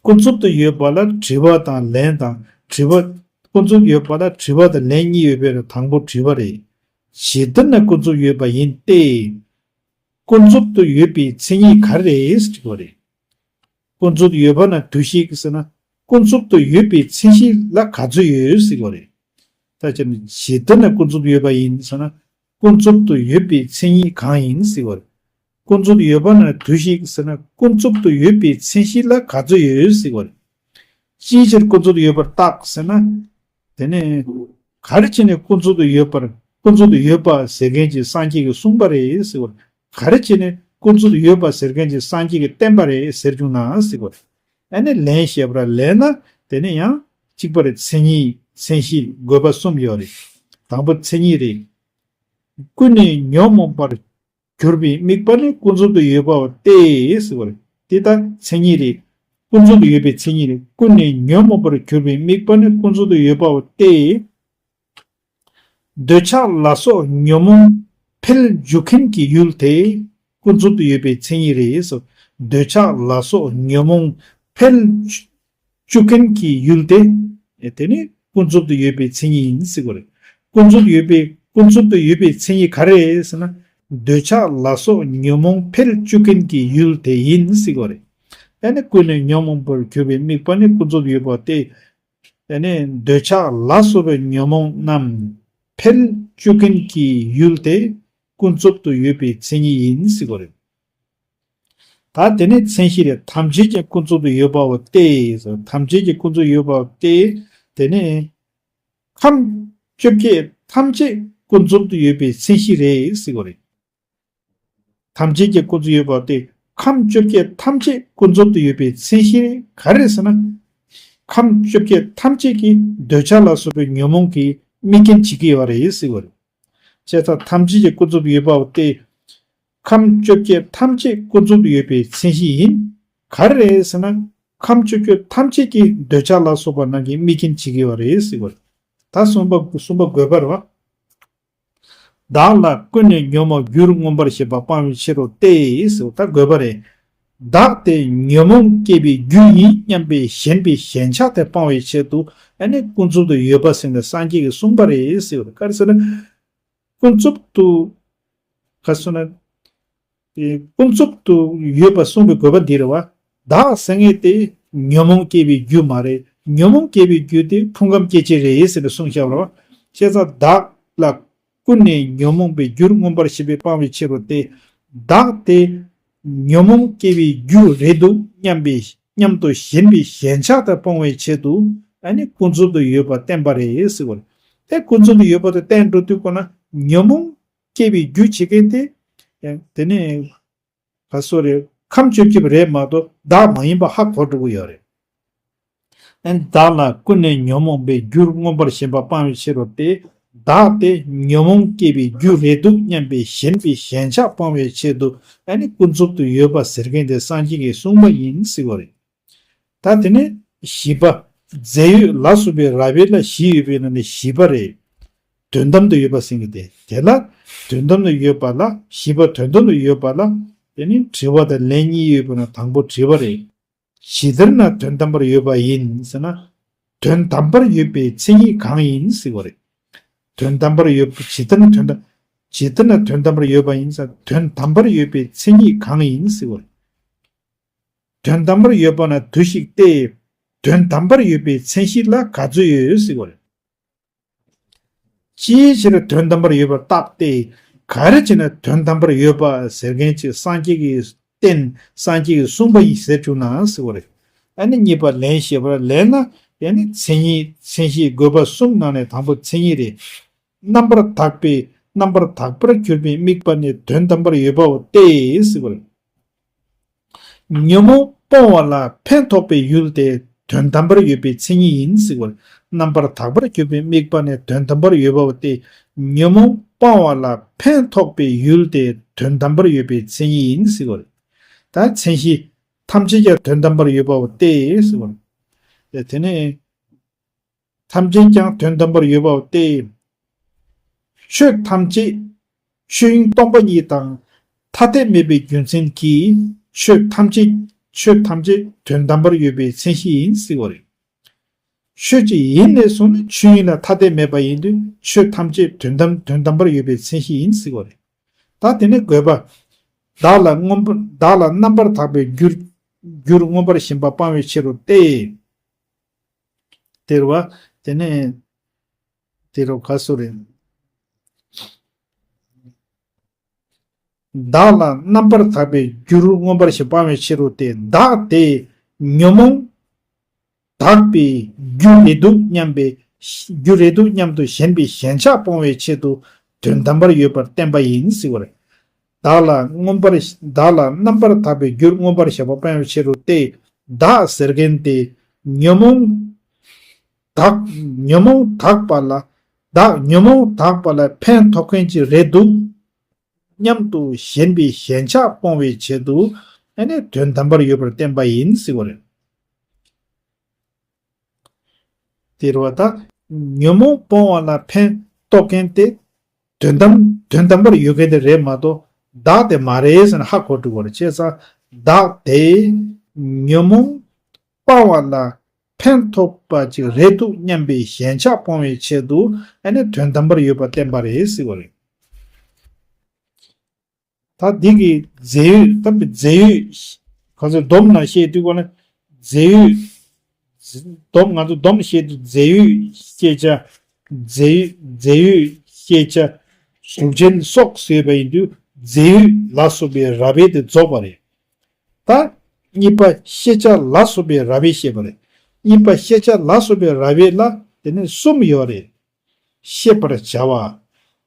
ཀུན་རྫོབ་ཏུ་ཡོད་པ་ལ་དྲི་བ་དང་ལན་དང་དྲི་བ། ཀུན་རྫོབ་ཡོད་པ་ལ་དྲི་བ་དང་ལན་གཉིས་ཡོད་པའི་དང་པོ་དྲི་བ་རེད། ཇི་ལྟར་ན་ཀུན་རྫོབ་ཡོད་པ་ཡིན་ཏེ། ཀུན་རྫོབ་ཏུ་ཡོད་པའི་མཚན་ཉིད་ག་རེ་རེད་ཟེར་གྱི་ཡོད་རེད། ཀུན་རྫོབ་ཡོད་པ་ན་དུ་ཞིག་ཟེར་ན། ཀུན་རྫོབ་ཏུ་ཡོད་པའི་མཚན་གཞི་ལ་ག་ཚོད་ཡོད་ཟེར་གྱི་ཡོད་རེད། ད་ཅི་ནས་ཇི་ལྟར་ན་ཀུན་རྫོབ་ཡོད་པ་ཡིན་ཟེར་ན། ཀུན་རྫོབ་ཏུ་ཡོད་པའི་མཚན་ཉིད་གང་ཡིན་ཟེར་གྱི་ཡོད་རེད། ཀུན་རྫོབ་ཡོད་པ་ན་དུ་ཞིག་ཟེར་ན་ཀུན་རྫོབ་ཏུ་ཡོད་པའི་མཚན་གཞི་ལ་ག་ཚོད་ཡོད་ཟེར་གྱི་ཡོད་རེད། ཅིའི་ཕྱིར་ཀུན་རྫོབ་ཏུ་ཡོད་པར་བརྟག་ཟེར་ན། དེ་ནས་ག་རེ་བྱས་ནས་ཀུན་རྫོབ་ཏུ་ཡོད་པར་ཀུན་རྫོབ་ཏུ་ཡོད་པ་ཟེར་མཁན་གྱི་སངས་རྒྱས་ཀྱིས་གསུངས་པ་རེད་ཟེར་བ། ག་རེ་བྱས་ནས་ཀུན་རྫོབ་ཏུ་ཡོད་པ་ཟེར་མཁན་གྱི་སངས་རྒྱས་ཀྱིས་བསྟན་པ་རེད་ཟེར་བྱུང་ན་ཟེར་བ། ཨ་ནི་ལན་བཤད་པར་ལན་ན་དེ་ནས་ཡང་གཅིག་པ་རེད། མཚན་ཉིད་མཚན་གཞི་དགོས་པ་གསུམ་ཡོད་རེད། དང་པོ་མཚན་ཉིད་རེད། ཀུན་ནས་ཉོན་མོངས་པར་གྱུར་པའི་དམིགས་པ་ནི་ཀུན་རྫོབ་ཏུ་ཡོད་པའོ་སྟེ་ཟེར་བ་རེད། དེ་ལྟར་མཚན་ཉིད་རེད། ཀུན་རྫོབ་ཏུ་ཡོད་པའི་མཚན་ཉིད་རེད། ཀུན་ནས་ཉོན་མོངས་པར་གྱུར་པའི་དམིགས་པ་ནི་ཀུན་རྫོབ་ཏུ་ཡོད་པའོ་སྟེ། འདོད་ཆགས་ལ་སོགས་ཉོན་མོངས་འཕེལ་འཇུག་མཁན་གྱི་ཡུལ་དེ་ཀུན་རྫོབ་ཏུ་ཡོད་པའི་མཚན་ཉིད་རེད། འདོད་ཆགས་ལ་སོགས་ཉོན་མོངས་འཕེལ་བཅུག་མཁན་གྱི་ཡུལ་དེ། དེ་ནི་ཀུན་རྫོབ་ཏུ་ཡོད་པའི་མཚན་ཉིད་ཡིན་ཟེར་གྱི་ཡོད་རེད། ཀུན་རྫོབ་ཡོད་པའི་ཀུན་རྫོབ་ཏུ་ཡོད་པའི་མཚན་ཉིད་ག་རེ་རེད་ཟེར་ན། འདོད་ཆགས་ལ་སོགས་ཉོན་མོངས་འཕེལ་བཅུག་མཁན་གྱི་ཡུལ་དེ་ཡིན་ཟེར་གྱི་ཡོད་རེད། ཨ་ནི་ཀུན་ནས་ཉོན་མོངས་པར་གྱུར་པའི་དམིགས་པ་ནི་ཀུན་རྫོབ་ཡོད་པ་སྟེ། ཨ་ནི་འདོད་ཆགས་ལ་སོགས་པའི་ཉོན་མོངས་རྣམས་འཕེལ་བཅུག་མཁན་གྱི་ཡུལ་དེ་ཀུན་རྫོབ་ཏུ་ཡོད་པའི་མཚན་ཉིད་ཡིན་ཟེར་གྱི་ཡོད་རེད། ད་དེ་ནས་མཚན་གཞི་རེད། ཐམས་ཅད་ཀྱི་ཀུན་རྫོབ་ཏུ་ཡོད་པའོ་སྟེ། ཐམས་ཅད་ཀྱི་ཀུན་རྫོབ་ཡོད་པའོ་སྟེ། དེ་ནས་ཁམས་བཅོ་བརྒྱད་ཐམས་ཅད་ཀུན་རྫོབ་ཏུ་ཡོད་པའི་མཚན་གཞི་རེད་ཟེར་གྱི་ཡོད་རེད། ཐམས་ཅད་ཀྱི་ཀུན་རྫོབ་ཡོད་པའོ་སྟེ། ཁམས་བཅོ་བརྒྱད་ཐམས་ཅད་ཀུན་རྫོབ་ཏུ་ཡོད་པའི་མཚན་གཞི་ག་རེ་རེད་ཟེར་ན། ཁམས་བཅོ་བརྒྱད་ཐམས་ཅད་ཀྱི་འདོད་ཆགས་ལ་སོགས་པའི་ཉོན་མོངས་ཀྱི་དམིགས་རྐྱེན་བྱེད་ཀྱི་ཡོད་རེད་ཟེར་གྱི་ཡོད་རེད། བྱས་ཙང་ཐམས་ཅད་ཀྱི་ཀུན་རྫོབ་ཡོད་པའོ་སྟེ། ཁམས་བཅོ་བརྒྱད་ཐམས་ཅད་ཀུན་རྫོབ་ཏུ་ཡོད་པའི་མཚན་གཞི་ཡིན། ག་རེ་རེད་ཟེར་ན། ཁམས་བཅོ་བརྒྱད་ཐམས་ཅད་ཀྱི་འདོད་ཆགས་ལ་སོགས་པ་རྣམས་ཀྱི་དམིགས་རྐྱེན་བྱེད་ཀྱི་ཡོད་རེད་ཟེར་གྱི་ཡོད་རེད། ད་གསུམ་པ་གསུམ་པ་དགོས་པ་རེད་བ། བདག་ལ་ཀུན་ནས་ཉོན་མོངས་རྒྱུར་མངོན་པར་ཞེན་པ་སྤང་བའི་ཕྱིར་རོ་སྟེ་ཟེར་བ་ད་དགོས་པ་རེད། བདག་དེ་ཉོན་མོངས་སྐྱེ་བའི་རྒྱུ་ཡིན་སྙམ་པའི་ཞེན་པའི་ཞེན་ཆགས་དེ་སྤང་བའི་ཆེད་དུ་ཨ་ནི་ཀུན་རྫོབ་ཏུ་ཡོད་པ་ཟེར་ནས་སངས་རྒྱས་ཀྱིས་གསུངས་པ་རེད་ཟེར་བ་ག་རེ་ཟེར་ན། ཀུན་རྫོབ་ཏུ། ག་རེ་ཟེར་ན། དེ་ཀུན་རྫོབ་ཏུ་ཡོད་པ་གསུངས་པའི་དགོས་པ་འདི་རེད་བ། བདག་ཟེར་མཁན་དེ་ཉོན་མོངས་སྐྱེ་བའི་རྒྱུ་མ་རེད། ཉོན་མོངས་སྐྱེ་བའི་རྒྱུ་དེ་ཕུང་ཁམས་སྐྱེ་མཆེད་རེད་ཟེར་ནས་གསུངས་བཞག་པ་རེད་བ། བྱས་ཙང་བདག་ལ་ཀུན་ནས་ཉོན་མོངས་པའི་རྒྱུར་མངོན་པར་ཞེན་པས་སྤང་བའི་ཕྱིར་རོ་སྟེ། བདག་དེ་ཉོན་མོངས་སྐྱེ་བའི་རྒྱུ་རེད་འདུག་སྙམ་པའི་སྙམ་དུ་ཞེན་པའི་ཞེན་ཆགས་དེ་སྤོང་བའི་ཆེད་དུ་ཨ་ནི་ཀུན་རྫོབ་ཏུ་ཡོད་པ་བསྟན་པ་རེད་ཟེར་བ་རེད། དེ་ཀུན་རྫོབ་ཏུ་ཡོད་པ་དེ་བསྟན་འགྲོ་དུས་ཀོ་ན་ཉོན་མོངས་སྐྱེ་བའི་རྒྱུ་བྱེད་མཁན་དེ། དེ་ནས་ག་སོ་རེད། ཁམས་བཅོ་བརྒྱད་རེད་མ་གཏོགས་བདག་མ་ཡིན་པ་ཧ་གོ་འགྲོ་གི་ཡོད་རེད། ཨན་བདག་ལ་ཀུན་ནས་ཉོན་མོངས་པའི་རྒྱུར་མངོན་པར་ཞེན་པ་སྤང་བའི་ཕྱིར་རོ་སྟེ། བདག་དེ་ཉོན་མོངས་སྐྱེ་བའི་རྒྱུ་རེད་འདུག་སྙམ་པའི་ཞེན་པའི་ཞེན་ཆགས་སྤོང་བའི་ཆེད་དུ་ཨ་ནི་ཀུན་རྫོབ་ཏུ་ཡོད་པ་ཟེར་མཁན་དེ་སངས་རྒྱས་ཀྱིས་གསུངས་པ་ཡིན་ཟེར་བ་རེད། ད་དེ་ནས་བཞི་པ། རྫས་ཡོད་ལ་སོགས་པའི་རབ་དབྱེ་ལ་བཞི་ཡོད་པའི་ནང་ནས་བཞི་པ་རེད། དོན་དམ་དུ་ཡོད་པ་ཟེར་མཁན་དེ། དེ་ལ་དོན་དམ་དུ་ཡོད་པ་ལ་བཞི་པ་དོན་དམ་དུ་ཡོད་པ་ལ་དེ་ནི་དྲི་བ་དང་ལན་གཉིས་ཡོད་པའི་ནང་དང་པོ་དྲི་བ་རེད། ཇི་ལྟར་ན་དོན་དམ་པར་ཡོད་པ་ཡིན་ཟེར་ན། དོན་དམ་པར་ཡོད་པའི་མཚན་ཉིད་གང་ཡིན་ཟེར་བ་རེད། དོན་དམ་པར་ཡོད་པ་ཇི་ལྟར་ན་དོན་དམ། ཇི་ལྟར་ན་དོན་དམ་པར་ཡོད་པ་ཡིན་ཟེར་ན་དོན་དམ་པར་ཡོད་པའི་མཚན་ཉིད་གང་ཡིན་ཟེར་བ་རེད། དོན་དམ་པར་ཡོད་པ་ན་དུ་ཞིག་སྟེ། དོན་དམ་པར་ཡོད་པའི་མཚན་གཞི་ལ་ག་ཚོད་ཡོད་ཟེར་བ་རེད། ཅིའི་ཕྱིར་དོན་དམ་པར་ཡོད་པར་བརྟགས་ཏེ། ག་རེ་བྱས་ན་དོན་དམ་པར་ཡོད་པ་ཟེར་མཁན་ཅིག་སངས་རྒྱས་ཀྱིས་བསྟན། སངས་རྒྱས་ཀྱིས་གསུངས་པ་ཡིན་ཟེར་བཅུག་ན་ཟེར་བ་རེད། ཨ་ནི་གཉིས་པ་ལན་བཤད་པར་ལན་ལ། ཨ་ནི་མཚན་ཉིད་མཚན་གཞིའི་དགོས་པ་གསུམ་ནང་ནས་དང་པོ་མཚན་ཉིད་རེད། རྣམ་པར་དག་པའི་རྣམ་པར་དག་པར་གྱུར་པའི་དམིགས་པ་ནི་དོན་དམ་པར་ཡོད་པའོ་སྟེ་ཟེར་བ་རེད། ཉོན་མོངས་སྤོང་བ་ལ་ཕན་ཐོགས་པའི་ཡུལ་དེ་དོན་དམ་པར་ཡོད་པའི་མཚན་ཉིད་ཡིན་ཟེར་བ་རེད། རྣམ་པར་དག་པར་གྱུར་པའི་དམིགས་པ་ནི་དོན་དམ་པར་ཡོད་པའོ་སྟེ། ཉོན་མོངས་སྤང་བ་ལ་ཕན་ཐོགས་པའི་ཡུལ་དེ་དོན་དམ་པར་ཡོད་པའི་མཚན་ཉིད་ཡིན་ཟེར་བ་རེད། ད་མཚན་གཞི་ཐམས་ཅད་ཀྱང་དོན་དམ་པར་ཡོད་པའོ་སྟེ་ཟེར་བ་རེད། དེ་ནས། ཐམས་ཅད་ཀྱང་དོན་དམ་པར་ཡོད་པའོ་སྟེ། ཆོས་ཐམས་ཅད་ཆོས་དབྱིངས་སྟོང་པ་ཉིད་དང་ཐ་དད་མེད་པའི་རྒྱུ་མཚན་གྱིས་ཆོས་ཐམས་ཅད་ཆོས་ཐམས་ཅད་དོན་དམ་པར་ཡོད་པའི་མཚན་གཞི་ཡིན་ཟེར་བ་རེད། ཆོས་ཅིག་ཡིན་ནས་བཟུང་ནས་ཆོས་དབྱིངས་ལ་ཐ་དད་མེད་པ་ཡིན་དུས་ཆོས་ཐམས་ཅད་དོན་དམ་དོན་དམ་པར་ཡོད་པའི་མཚན་གཞི་ཡིན་ཟེར་བ་རེད། ད་དེ་ནས་དགོས་པ། བདག་ལ་མངོན་པ་བདག་ལ་རྣམ་པར་དག་པའི་རྒྱུར་རྒྱུར་མངོན་པར་ཞེན་པ་སྤང་བའི་ཕྱིར་རོ་སྟེ། དེ་རུ་བ། དེ་ནས་དེ་རུ་ག་སུ་རེད། བདག་ལ་རྣམ་པར་དག་པའི་རྒྱུར་མངོན་པར་ཞེན་པ་སྤང་བའི་ཕྱིར་རོ་སྟེ། བདག་དེ་ཉོན་མོངས་དག་པའི་རྒྱུ་རེད་འདུག་སྙམ་པའི་རྒྱུ་རེད་འདུག་སྙམ་དུ་ཞེན་པའི་ཞེན་ཆགས་སྤོང་བའི་ཆེད་དུ་དོན་དམ་པར་ཡོད་པར་བསྟན་པ་ཡིན་ཟེར་བ་རེད། བདག་ལ་མངོན་པར་བདག་ལ་རྣམ་པར་དག་པའི་རྒྱུར་མངོན་པར་ཞེན་པ་སྤང་བའི་ཕྱིར་རོ་སྟེ། བདག་ཟེར་མཁན་དེ་ཉོན་མོངས་དག་ཉོན་མོངས་དག་པ་ལ་བདག་ཉོན་མོངས་དག་པ་ལ་ཕན་ཐོགས་མཁན་ཅིག་རེད་འདུག་སྙམ་དུ་ཞེན་པའི་ཞེན་ཆགས་སྤོང་བའི་ཆེད་དུ་ཨ་ནི་དོན་དམ་པར་ཡོད་པར་བསྟན་པ་ཡིན་ཟེར་བ་རེད། དེ་རུ་བ་ད། ཉོན་མོངས་སྤོང་བ་ལ་ཕན་ཐོགས་མཁན་དེ། དོན་དམ་དོན་དམ་པར་ཡོད་མཁན་དེ་རེད་མ་གཏོགས་བདག་དེ་མ་རེད་ཟེར་ནས་ཧ་གོ་འགྲོ་བ་རེད། བྱས་ཙང་བདག་དེ་ཉོན་མོངས་སྤང་བ་ལ་ཕན་ཐོགས་པ་ཅིག་རེད་འདུག་སྙམ་པའི་ཞེན་ཆགས་སྤོང་བའི་ཆེད་དུ་ཨ་ནི་དོན་དམ་པར་ཡོད་པ་བསྟན་པ་རེད་ཟེར་བ་རེད། ད་འདི་གི་རྫས་ཡོད་ད་རྫས་ཡོད་ག་ཚོད་སྡོམ་ནང་བཤད་དུས་གོ་ན་རྫས་ཡོད་སྡོམ་ང་ཚོ་སྡོམ་བཤད་དུས་རྫས་ཡོད་ཤེས་བྱ་རྫས་ཡོད་རྫས་ཡོད་ཤེས་བྱ་གཟུགས་ཅན་སོགས་ཟེར་བ་ཡིན་དུས་རྫས་ཡོད་ལ་སོགས་པའི་རབ་དབྱེ་དེ་རྫོགས་པ་རེད། ད་གཉིས་པ་ཤེས་བྱ་ལ་སོགས་པའི་རབ་དབྱེ་བཤད་པ་རེད། གཉིས་པ་ཤེས་བྱ་ལ་སོགས་པའི་རབ་དབྱེ་ལ་དེ་ནི་གསུམ་ཡོད་རེད། ཤེས་པར་བྱ་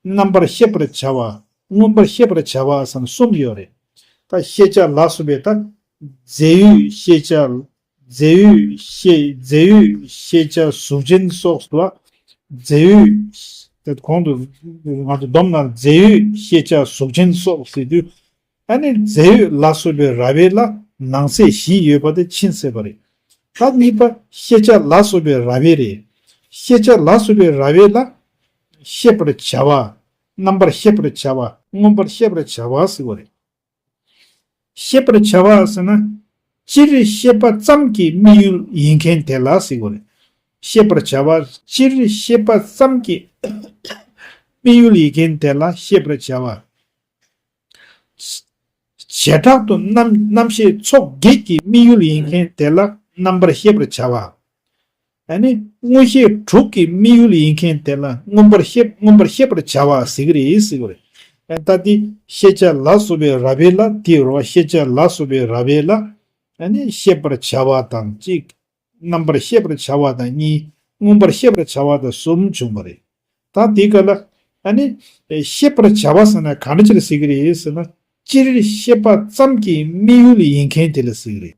བ། རྣམ་པར་ཤེས་པར་བྱ་བ། མངོན་པར་ཤེས་པར་བྱ་བ་བསམ་གསུམ་ཡོད་རེད། ད་ཤེས་བྱ་ལ་སོགས་པའི་ད་རྫས་ཡོད་ཤེས་བྱ། རྫས་ཡོད་ཤེས་རྫས་ཡོད་ཤེས་བྱ་གཟུགས་ཅན་སོགས་སུ་བ། རྫས་ཡོད། དེ་གོང་དུ་ང་ཚོ་སྡོམ་ན་རྫས་ཡོད་ཤེས་བྱ་གཟུགས་ཅན་སོགས་ཟེར་དུས། ཨ་ནི་རྫས་ཡོད་ལ་སོགས་པའི་རབ་དབྱེ་ལ་ནང་གསེས་བཞི་ཡོད་པ་དེ་ཕྱིན་ཟེར་བ་རེད། ད་གཉིས་པ་ཤེས་བྱ་ལ་སོགས་པའི་རབ་དབྱེ་རེད། ཤེས་བྱ་ལ་སོགས་པའི་རབ་དབྱེ་ལ་ཤེས་པར་བྱ་བ། རྣམ་པར་ཤེས་པར་བྱ་བ། མངོན་པར་ཤེས་པར་བྱ་བ་ཟེར་བ་རེད། ཤེས་པར་བྱ་བ་ཟེར་ན། སྤྱིར་ཤེས་པ་ཙམ་གྱི་དམིགས་ཡུལ་ཡིན་མཁན་དེ་ལ་ཟེར་བ་རེད། ཤེས་པར་བྱ་བ་སྤྱིར་ཤེས་པ་ཙམ་གྱི་དམིགས་ཡུལ་ཡིན་མཁན་དེ་ལ་ཤེས་པར་བྱ་བ། བྱེ་བྲག་ཏུ་རྣམ་རྣམ་ཤེས་ཚོགས་བརྒྱད་ཀྱི་དམིགས་ཡུལ་ཡིན་མཁན་དེ་ལ་རྣམ་པར་ཤེས་པར་བྱ་བ། ཨ་ནི་མངོན་ཤེས་དྲུག་གི་དམིགས་ཡུལ་ཡིན་མཁན་དེ་ལ་མངོན་པར་ཤེས་མངོན་པར་ཤེས་པར་བྱ་བ་ཟེར་གྱི་རེད་ཟེར་གྱི་རེད། ཨ་ད་དེ་ཤེས་བྱ་ལ་སོགས་པའི་རབ་དབྱེ་ལ་དེའི་རོ་ཤེས་བྱ་ལ་སོགས་པའི་རབ་དབྱེ་ལ་ཨ་ནི་ཤེས་པར་བྱ་བ་དང་གཅིག་རྣམ་པར་ཤེས་པར་བྱ་བ་དང་གཉིས། མངོན་པར་ཤེས་པར་བྱ་བ་དང་གསུམ་བྱུང་བ་རེད། ད་དེའི་སྐབས་ལ་ཨ་ནི་ཤེས་པར་བྱ་བ་ཟེར་ན་གང་འདྲ་ཅིག་ལ་ཟེར་གྱི་རེད་ཟེར་ན། སྤྱིར་ཤེས་པ་ཙམ་གྱི་དམིགས་ཡུལ་ཡིན་མཁན་དེ་ལ་ཟེར་གྱི་རེད།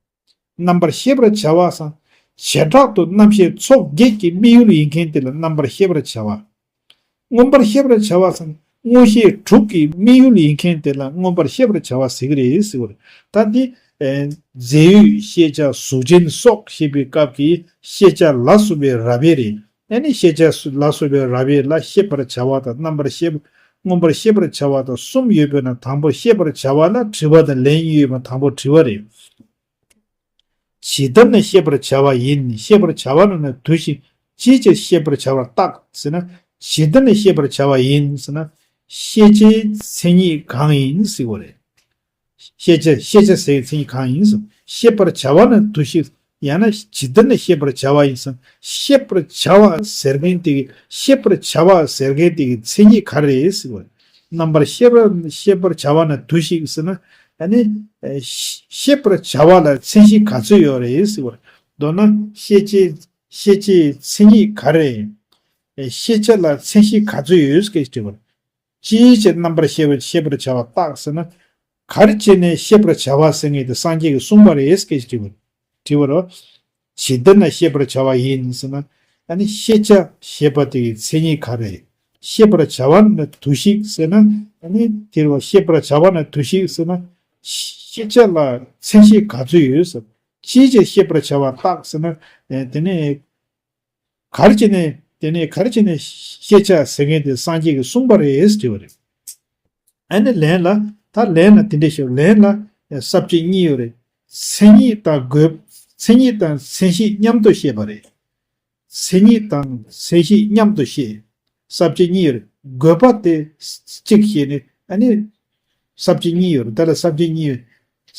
རྣམ་པར་ཤེས་པར་བྱ་བ་སང་བྱེ་བྲག་ཏུ་རྣམ་ཤེས་ཚོགས་བརྒྱད་ཀྱི་དམིགས་ཡུལ་ཡིན་མཁན་དེ་ལ་རྣམ་པར་ཤེས་པར་བྱ་བ། མངོན་པར་ཤེས་པར་བྱ་བ་སང་མངོན་ཤེས་དྲུག་གི་དམིགས་ཡུལ་ཡིན་མཁན་དེ་ལ་མངོན་པར་ཤེས་པར་བྱ་བ་ཟེར་གྱི་རེད་ཟེར་བ་རེད། ད་འདི་རྫས་ཡོད་ཤེས་བྱ་གཟུགས་ཅན་སོགས་ཞེས་པའི་སྐབས་ཀྱི་ཤེས་བྱ་ལ་སོགས་པའི་རབ་དབྱེ་རེད། ཨ་ནི་ཤེས་བྱ་ལ་སོགས་པའི་རབ་དབྱེ་ལ་ཤེས་པར་བྱ་བ་དང་རྣམ་པར་ཤེས་པ། མངོན་པར་ཤེས་པར་བྱ་བ་དང་གསུམ་ཡོད་པས་ན་དང་པོ་ཤེས་པར་བྱ་བ་ལ་དྲི་བ་དང་ལན་གཉིས་ཡོད་པ་དང་པོ་དྲི་བ་རེད། ཇི་ལྟར་ནི་ཤེས་པར་བྱ་བ་ཡིན། ཤེས་པར་བྱ་བ་ནི་ནི་དུ་ཞིག་ཅིའི་ཕྱིར་ཤེས་པར་བྱ་བར་བརྟག་ཟེར་ན། ཇི་ལྟར་ནི་ཤེས་པར་བྱ་བ་ཡིན་ཟེར་ན། ཤེས་བྱའི་མཚན་ཉིད་གང་ཡིན་ཟེར་བ་རེད། ཤེས་བྱ་ཤེས་བྱ་ཟེར་བའི་མཚན་ཉིད་གང་ཡིན་ཟེར། ཤེས་པར་བྱ་བ་ནི་དུ་ཞིག་ ཡང་ན་ཇི་ལྟར་ན་ཤེས་པར་བྱ་བ་ཡིན་ཙང་ཤེས་པར་བྱ་བ་ཟེར་མཁན་དེ་གི་ཤེས་པར་བྱ་བ་ཟེར་མཁན་དེ་གི་མཚན་ཉིད་ག་རེ་རེད་ཟེར་བ་རེད། རྣམ་པར་ཤེས་པ་ཤེས་པར་བྱ་བ་ན་དུ་ཞིག་ཟེར་ན་ཨ་ནི་ཤེས་པར་བྱ་བ་ལ་མཚན་གཞི་ག་ཚོད་ཡོད་རེད་ཟེར་བ་རེད། མདོར་ན་ཤེས་བྱེད་ཤེས་བྱེད་མཚན་ཉིད་ག་རེ་རེད། ཤེས་བྱ་ལ་མཚན་གཞི་ག་ཚོད་ཡོད་སྐད་ཅེས་དྲི་བ་རེད། ཅིའི་ཕྱིར་རྣམ་པར་ཤེས་པ་ཤེས་པར་བྱ་བ་རྟག་ཟེར་ན། ག་རེ་བྱས་ནས་ཤེས་པར་བྱ་བ་ཟེར་མཁན་དེ་སངས་རྒྱས་ཀྱིས་གསུངས་པ་རེད་སྐད་ཅེས་དྲི་བ་དྲི་བ་རེད། ཇི་ལྟར་ན་ཤེས་པར་བྱ་བ་ཡིན་ཟེར་ན། ཨ་ནི་ཤེས་བྱ་ཞེས་པ་དེ་གི་མཚན་ཉིད་ག་རེ། ཤེས་པར་བྱ་བ་ན་དུ་ཞིག་ཟེར་ན། ཨ་ནི་དེ་རུ་ཤེས་པར་བྱ་བ་ན་དུ་ཞིག་ཟེར་ན། ཤེས་བྱ་ལ་མཚན་གཞི་ག་ཚོད་ཡོད་ཟེར། ཅིའི་ཕྱིར་ཤེས་པར་བྱ་བ་རྟག་ཟེར་ན། དེ་ནས་ག་རེ་བྱས་ནས་དེ་ནས་ག་རེ་བྱས་ནས་ཤེས་བྱ་ཟེར་མཁན་དེ་སངས་རྒྱས་ཀྱིས་གསུངས་པ་རེད་དྲི་བ་རེད། ཨ་ནི་ལན་ལ་ད་ལན་ལ་དེ་འདྲ་ཞིག་ལན་ལ་ས་བཅད་གཉིས་ཡོད་རེད། མཚན་ཉིད་དང་དགོས་མཚན་ཉིད་དང་མཚན་གཞི་མཉམ་དུ་བཤད་པ་རེད། མཚན་ཉིད་དང་མཚན་གཞི་མཉམ་དུ་བཤད། ས་བཅད་གཉིས་ཡོད་རེད། དགོས་པ་དེ་གཅིག་བཤད་ནས་ཨ་ནི་ས་བཅད་གཉིས་ཡོད་རེད། ད་ལ་ས་བཅད་གཉིས་ཡོད།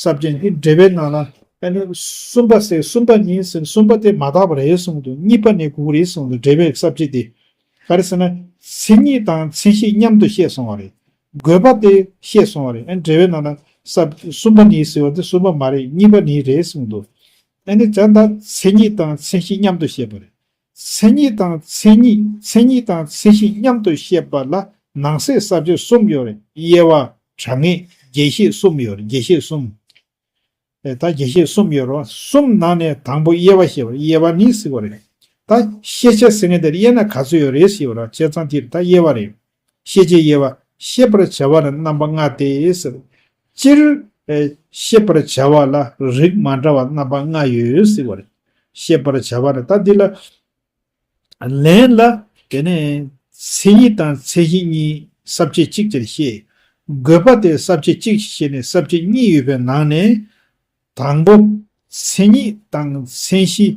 ས་བཅད་འདི་འགྲེལ་པའི་ནང་ལ་ཨ་ནི་གསུམ་པ་ཟེར་གསུམ་པ་ནི་ཟེར་གསུམ་པ་དེ་མ་དག་པ་རེད་གསུངས་འདུག་གཉིས་པ་ནི་དགོས་རེད་གསུངས་འདུག་འགྲེལ་པའི་ས་བཅད་དེ། ག་རེ་ཟེར་ན། མཚན་ཉིད་དང་མཚན་གཞི་མཉམ་དུ་བཤད་སོང་བ་རེད། དགོས་པ་དེ་བཤད་སོང་བ་རེད། ཨ་ནི་འགྲེལ་པའི་ནང་ལ་ས་གསུམ་པ་ནི་ཟེར་བ་དེ་གསུམ་པ་མ་རེད། གཉིས་པ་ནི་རེད་གསུངས་འདུག་ཨ་ནི་བྱས་ཙང་མཚན་ཉིད་དང་མཚན་གཞི་མཉམ་དུ་བཤད་པ་རེད། མཚན་ཉིད་དང་མཚན་ཉིད་མཚན་ཉིད་དང་མཚན་གཞི་མཉམ་དུ་བཤད་པ་ལ་ནང་གསེས་ས་བཅད་གསུམ་ཡོད་རེད། དབྱེ་བ། གྲངས་ངེས། རྒྱས་བཤད་གསུམ་ཡོད་རེད། རྒྱས་བཤད་གསུམ། ཨེ་ད་རྒྱས་བཤད་གསུམ་ཡོད་རེད། གསུམ་ནང་ནས་དང་པོ་དབྱེ་བ་ཞེས་པ་དབྱེ་བ་ནི་ཟེར་བ་རེད། ད་ཤེས་བྱ་ཟེར་མཁན་དེར་དབྱེ་ན་ག་ཚོད་ཡོད་རེད་ཟེར་བ་རེད། བྱས་ཙང་དེར་ད་དབྱེ་བ་རེད། ཤེས་བྱའི་དབྱེ་བ། ཤེས་པར་བྱ་བ་ལ་རྣམ་པ་ལྔ་སྟེ་ཟེར། སྤྱིར་ཨེ་ཤེས་པར་བྱ་བ་ལ་རིགས་མ་འདྲ་བ་རྣམ་པ་ལྔ་ཡོད་ཟེར་བ་རེད། ཤེས་པར་བྱ་བ་ལ་ད་འདི་ལ། ལན་ལ་དེ་ནས་མཚན་ཉིད་དང་མཚན་གཞི་གཉིས་ས་བཅད་གཅིག་ཅེས་བཤད། དགོས་པ་དེ་ས་བཅད་གཅིག་བཤད་ནས་ས་བཅད་གཉིས་ཡོད་པའི་ནང་ནས། དང་པོ། མཚན་ཉིད་དང་མཚན་གཞི་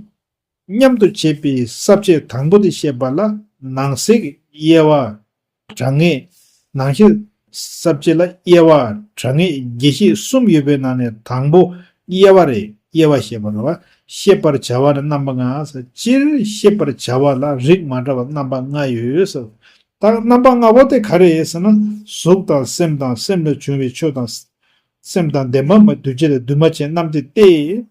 མཉམ་དུ་བྱེད་པའི་ས་བཅད་དང་པོ་དེ་བཤད་པ་ལ་ནང་གསེས་དབྱེ་བ། གྲངས་ངེས། ནང་གསེས་ས་བཅད་ལ་དབྱེ་བ། གྲངས་ངེས། རྒྱས་བཤད་གསུམ་ཡོད་པའི་ནང་ནས་དང་པོ་དབྱེ་བ་རེད། དབྱེ་བ་ཞེས་པ་ལ། ཤེས་པར་བྱ་བ་ལ་རྣམ་པ་ལྔ། སྤྱིར་ཤེས་པར་བྱ་བ་ལ་རིགས་མ་འདྲ་བ་རྣམ་པ་ལྔ་ཡོད། ད་རྣམ་པ་ལྔ་པོ་དེ་ག་རེ་རེད་ཟེར་ན། གཟུགས་དང་སེམས་དང་སེམས་ལས་བྱུང་བའི་ཆོས་དང་། སེམས་དང་ལྡན་པ་མ་འདུས་བྱས་དང་འདུས་མ་བྱས་རྣམས་ཏེ་སྟེ།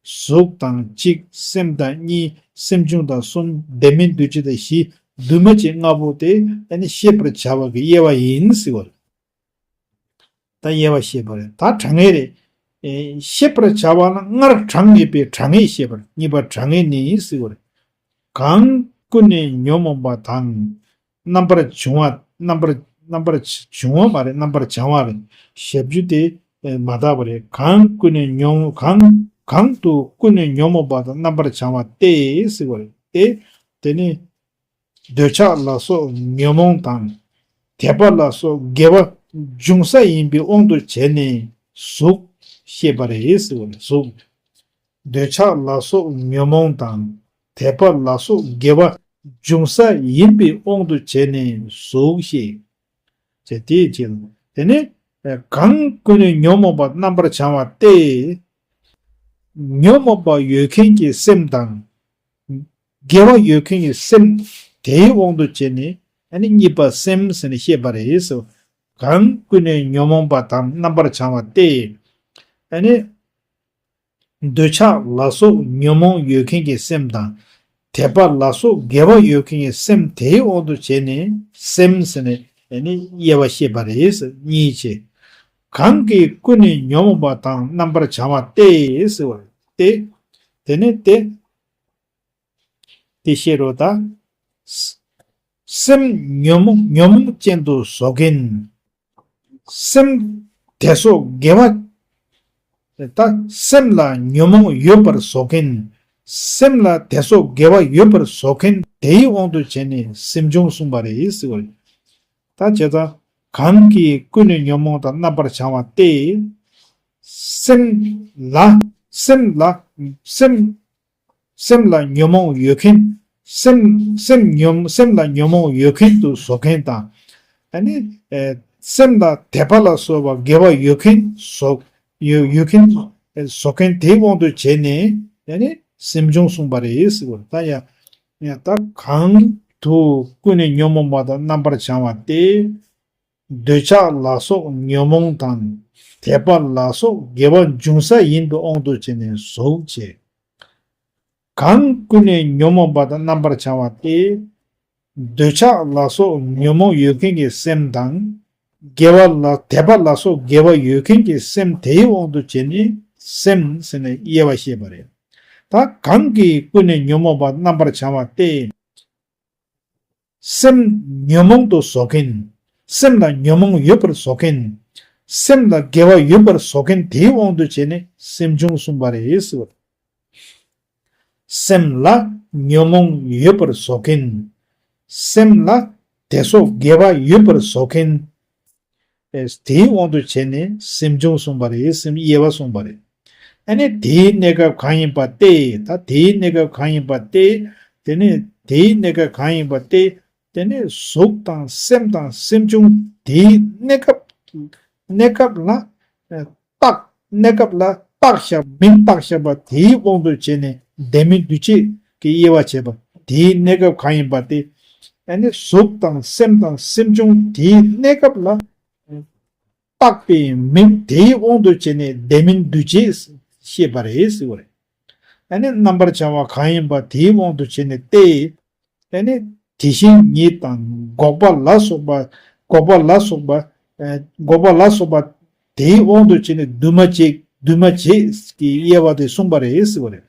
གཟུགས་དང་གཅིག་སེམས་དང་གཉིས། སེམས་བྱུང་དང་གསུམ། ལྡན་མིན་འདུས་བྱས་དང་བཞི། འདུས་མ་བྱས་ལྔ་པོ་དེ་ཨ་ནི་ཤེས་པར་བྱ་བ་གི་དབྱེ་བ་ཡིན་ཟེར་བ་རེད། ད་དབྱེ་བ་བཤད་པ་རེད། ད་གྲངས་ངེས་རེད། ཨེ་ཤེས་པར་བྱ་བ་ལ་སྔར་གྲངས་ངེས་པའི་གྲངས་ངེས་བཤད་པ་རེད། གཉིས་པ་གྲངས་ངེས་ནི་ཟེར་བ་རེད། གང་ཀུན་ནས་ཉོན་མོངས་པ་དང་། རྣམ་པར་བྱུང་བ། རྣམ་པར་རྣམ་པར་བྱུང་བ་མ་རེད། རྣམ་པར་བྱང་བ་རེད། ཞབས་ཀྱུ་དེ་མ་དག་པ་རེད། གང་ཀུན་ནས་ཉོན་གང་གང་དུ་ཀུན་ནས་ཉོན་མོངས་པ་དང་རྣམ་པར་བྱང་བ་སྟེ་ཟེར་བ་རེད། དེ་དེ་ནི་འདོད་ཆགས་ལ་སོགས་ཉོན་མོངས་དང་། དད་པ་ལ་སོགས་དགེ་བ་འབྱུང་ས་ཡིན་པའི་དབང་དུ་བྱས་ནས་གཟུགས་ཞེས་པ་རེད་ཟེར་བ་རེད། གཟུགས། འདོད་ཆགས་ལ་སོགས་ཉོན་མོངས་དང་། དད་པ་ལ་སོགས་དགེ་བ་འབྱུང་ས་ཡིན་པའི་དབང་དུ་བྱས་ནས་གཟུགས་ཞེས། ཅེས་དེའི་རྗེས་ལ། དེ་ནས་གང་ཀུན་ནས་ཉོན་མོངས་པ་རྣམ་པར་བྱང་བ་སྟེ། ཉོན་མོངས་པ་ཡོད་མཁན་གྱི་སེམས་དང་། དགེ་བ་ཡོད་མཁན་གྱི་སེམས་དེའི་དབང་དུ་བྱས་ནས་ཨ་ནི་གཉིས་པ་སེམས་ཟེར་ནས་བཤད་པ་རེད་ཟེར། གང་ཀུན་ནས་ཉོན་མོངས་པ་དང་རྣམ་པར་བྱང་བ་སྟེ། ཨ་ནི། འདོད་ཆགས་ལ་སོགས་ཉོན་མོངས་ཡོད་མཁན་གྱི་སེམས་དང་། དད་པ་ལ་སོགས་དགེ་བ་ཡོད་མཁན་གྱི་སེམས་དེའི་དབང་དུ་བྱས་ནས་སེམས་ཟེར་ནས་ནི་དབྱེ་བ་བཤད་པ་རེད། གཉིས་བྱས། གང་གིས་ཀུན་ནས་ཉོན་མོངས་པ་དང་རྣམ་པར་བྱང་བ་སྟེ་ཟེར་བ་སྟེ། དེ་ནི་སྟེ། དེ་ཤེས་རོགས་ད། སེམས་ཉོན་མོངས་ཉོན་མོངས་ཅན་དུ་བཟོ་མཁན། སེམས་དེ་སོགས་དགེ་བ། ད་སེམས་ལ་ཉོན་མོངས་ཡོད་པར་བཟོ་མཁན། སེམས་ལ་དེ་སོགས་དགེ་བ་ཡོད་པར་བཟོ་མཁན་དེའི་དབང་དུ་བྱས་ནས་སེམས་བྱུང་གསུངས་པ་རེད་ཟེར་བ་རེད། ད་བྱས་ཙང་གང་གིས་ཀུན་ནས་ཉོན་མོངས་དང་རྣམ་པར་བྱང་བ་སྟེ། སེམས་ལ་སེམས་ལ་སེམས། སེམས་ལ་ཉོན་མོངས་ཡོད་མཁན། སེམས་སེམས་ཉོན་སེམས་ལ་ཉོན་མོངས་ཡོད་མཁན་དུ་བཟོ་མཁན་དང་། ཨ་ནི་ཨེ་སེམས་ལ་དད་པ་ལ་སོགས་པ་དགེ་བ་ཡོད་མཁན་བཟོ་ཡོད་ཡོད་མཁན་ཨེ་བཟོ་མཁན་དེའི་དབང་དུ་བྱས་ནས་ཨ་ནི་ སེམས་བྱུང་གསུངས་པ་རེད་ཟེར་བ་རེད། ད་ཡ་ཡ་ད་གང་དུ་ཀུན་ནས་ཉོན་མོངས་པ་དང་རྣམ་པར་བྱང་བ་སྟེ། འདོད་ཆགས་ལ་སོགས་ཉོན་མོངས་དང་དད་པ་ལ་སོགས་དགེ་བ་འབྱུང་ས་ཡིན་པའི་དབང་དུ་བྱས་ནས་གཟུགས་བྱས། གང་ཀུན་ནས་ཉོན་མོངས་པ་དང་རྣམ་པར་བྱང་བ་སྟེ། འདོད་ཆགས་ལ་སོགས་ཉོན་མོངས་ཡོད་མཁན་གྱི་སེམས་དང་། དགེ་བ་ལ་དད་པ་ལ་སོགས་དགེ་བ་ཡོད་མཁན་གྱི་སེམས་དེའི་དབང་དུ་བྱས་ནས་སེམས་ཟེར་ནས་དབྱེ་བ་བཤད་པ་རེད། ད་གང་གིས་ཀུན་ནས་ཉོན་མོངས་པ་རྣམ་པར་བྱང་བ་སྟེ། སེམས་ཉོན་མོངས་དུ་བཟོ་མཁན། སེམས་ལ་ཉོན་མོངས་ཡོད་པར་བཟོ་མཁན། སེམས་ལ་དགེ་བ་ཡོད་པར་བཟོ་མཁན་དེའི་དབང་དུ་བྱས་ནས་སེམས་བྱུང་གསུངས་པ་རེད་ཟེར་བ། སེམས་ལ་ཉོན་མོངས་ཡོད་པར་བཟོ་མཁན། སེམས་ལ་དེ་སོགས་དགེ་བ་ཡོད་པར་བཟོ་མཁན། དེའི་དབང་དུ་བྱས་ནས་སེམས་བྱུང་གསུངས་པ་རེད། སེམས་དབྱེ་བ་གསུངས་པ་རེད། ཨ་ནི་དེའི་གནས་སྐབས་གང་ཡིན་པ་སྟེ། ད་དེའི་གནས་སྐབས་གང་ཡིན་པ་སྟེ། དེ་ནས་དེའི་གནས་སྐབས་གང་ཡིན་པ་སྟེ། དེ་ནས་གཟུགས་དང་སེམས་དང་སེམས་བྱུང་དེའི་གནས་སྐབས་གནས་སྐབས་ལ་ཨ་བཏགས། གནས་སྐབས་ལ་བཏགས་བཞག་མིང་བཏགས་བཞག་པ་དེའི་དབང་དུ་བྱས་ནས་ལྡན་མིན་འདུ་བྱེད་ཀྱི་དབྱེ་བ་བྱས་པ། དེའི་གནས་སྐབས་གང་ཡིན་པ་སྟེ། ཨ་ནི་གཟུགས་དང་སེམས་དང་སེམས་བྱུང་དེའི་གནས་སྐབས་ལ་བཏགས་པའི་མིང་དེའི་དབང་དུ་བྱས་ནས་ལྡན་མིན་འདུ་བྱེད་ཤེས་པ་རེད་ཟེར་བ་རེད། ཨ་ནི་རྣམ་པར་བྱང་བ་གང་ཡིན་པ་དེའི་དབང་དུ་བྱས་ནས་ཏེ། ཨ་ནི་དེ་བཞིན་ཉིད་དང་འགོག་པ་ལ་སོགས་པ། འགོག་པ་ལ་སོགས་པ། ཨ་འགོག་པ་ལ་སོགས་པ་དེའི་དབང་དུ་བྱས་ནས་འདུས་མ་བྱས། འདུས་མ་བྱས་ཀྱི་དབྱེ་བ་དེ་གསུངས་པ་རེད་ཟེར་བ་རེད།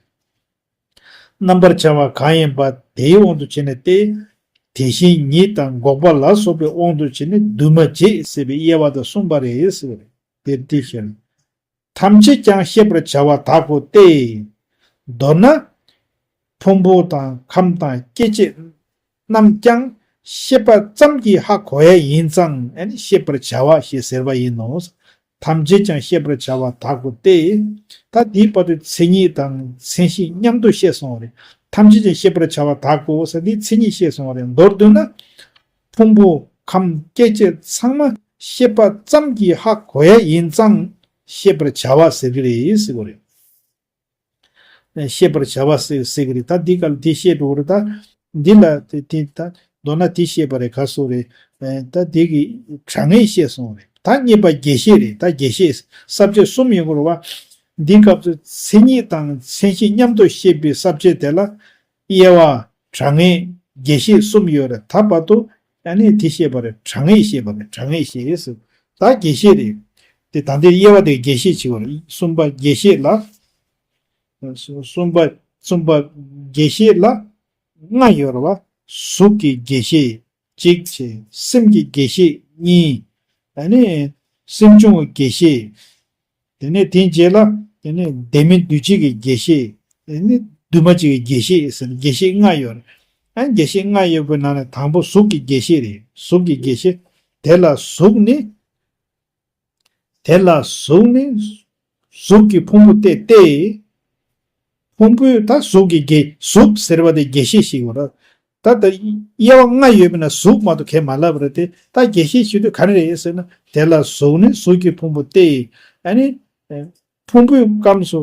རྣམ་པར་བྱང་བ་གང་ཡིན་པ་དེའི་དབང་དུ་བྱས་ནས་ཏེ། དེ་བཞིན་ཉིད་དང་འགོག་པ་ལ་སོགས་པའི་དབང་དུ་བྱས་ནས་འདུས་མ་བྱས་ཟེར་བའི་དབྱེ་བ་དེ་གསུངས་པ་རེད་ཟེར་བ་རེད། དེ་འདི་ཕྱིར། ཐམས་ཅད་ཀྱང་ཤེས་པར་བྱ་བ་དག་གོ་སྟེ། མདོར་ན། ཕུང་པོ་དང་ཁམས་དང་སྐྱེ་མཆེད་རྣམས་ཀྱང་ཤེས་པ་ཙམ་གྱིས་ཧ་གོ་ཡ་ཡིན་ཙང་ཨ་ནི་ཤེས་པར་བྱ་བ་ཞེས་ཟེར་བ་ཡིན་ནོ། ཐམས་ཅད་ཀྱང་ཤེས་པར་བྱ་བ་དག་གོ་སྟེ། ད་འདིའི་བར་དུ་མཚན་ཉིད་དང་མཚན་གཞི་མཉམ་དུ་བཤད་སོང་བ་རེད། ཐམས་ཅད་ཀྱང་ཤེས་པར་བྱ་བ་དག་གོ་ཟེར་འདིའི་མཚན་ཉིད་བཤད་སོང་བ་རེད། མདོར་བསྡུས་ན། ཕུང་པོ་ཁམས་སྐྱེ་མཆེད་ཚང་མ་ཤེས་པ་ཙམ་གྱིས་ཧ་གོ་ཡ་ཡིན་ཙང་ཤེས་པར་བྱ་བ་ཟེར་གི་རེད་ཟེར་གི་རེད། ཤེས་པར་བྱ་བ་ཟེར་ཟེར་གི་རེད། ད་འདི་ག་ལ་འདི་བཤད་འགྲོ་གི་རེད། ད་འདི་ལ་དེ་དེ་ད་མདོར་ན་དེ་བཤད་པ་རེད། ག་སོ་རེད། ད་འདི་གི་དྲང་ངེས་བཤད་སོང་རེད། ད་གཉིས་པ་རྒྱས་བཤད་རེད། ད་རྒྱས་བཤད་ས་བཅད་གསུམ་ཡོད་གི་རེད་བ། འདི་སྐབས་སུ་མཚན་ཉིད་དང་མཚན་གཞི་མཉམ་དུ་བཤད་པའི་ས་བཅད་དེ་ལ། དབྱེ་བ། དྲང་ངེས། རྒྱས་བཤད་གསུམ་ཡོད་རེད། ད་བར་དུ་ཨ་ནི་དེ་བཤད་པ་རེད། དྲང་ངེས་བཤད་པ་རེད། དྲང་ངེས་བཤད་ཟེར། ད་རྒྱས་བཤད་རེད། དེ་ད་འདིར་དབྱེ་བ་དེ་རྒྱས་བཤད་བྱེད་པ་རེད། གསུམ་པ་རྒྱས་བཤད་ལ། གསུམ་པ་གསུམ་པ་རྒྱས་བཤད་ལ་ལྔ་ཡོད་རེད་བ། གཟུགས་ཀྱི་རྒྱས་བཤད་གཅིག་བྱས། སེམས་ཀྱི་རྒྱས་བཤད་གཉིས། ཨ་ནི་སེམས་བྱུང་གི་རྒྱས་བཤད། དེ་ནས་དེའི་རྗེས་ལ་དེ་ནས་ལྡན་མིན་འདུས་བྱས་ཀྱི་རྒྱས་བཤད། དེ་ནས་འདུས་མ་བྱས་ཀྱི་རྒྱས་བཤད་ཟེར་ནས་རྒྱས་བཤད་ལྔ་ཡོད་རེད། ཨ་ནི་རྒྱས་བཤད་ལྔ་ཡོད་པའི་ནང་ནས་དང་པོ་གཟུགས་ཀྱི་རྒྱས་བཤད་རེད། གཟུགས་ཀྱི་རྒྱས་བཤད། དེ་ལ་གཟུགས་ནི། དེ་ལ་གཟུགས་ནི། གཟུགས་ཀྱི་ཕུང་པོ་སྟེ་སྟེ། ཕུང་པོའི་ད་གཟུགས་ཀྱི་རྒྱས། གཟུགས་ཟེར་བ་དེ་རྒྱས་བཤད་ཞིག་ཡོད་རེད། ད་ལྟ་དབྱེ་བ་ལྔ་ཡོད་པ་ན་གཟུགས་མ་གཏོགས་གས་མ་ལབ་པ་རེད་དེ། ད་རྒྱས་བཤད་བྱེད་དུས་ག་རེ་རེད་ཟེར་ན། དེ་ལ་གཟུགས་ནི་གཟུགས་ཀྱི་ཕུང་པོ་སྟེ། ཨ་ནི། ཕུང་པོའི་སྐབས་སུ།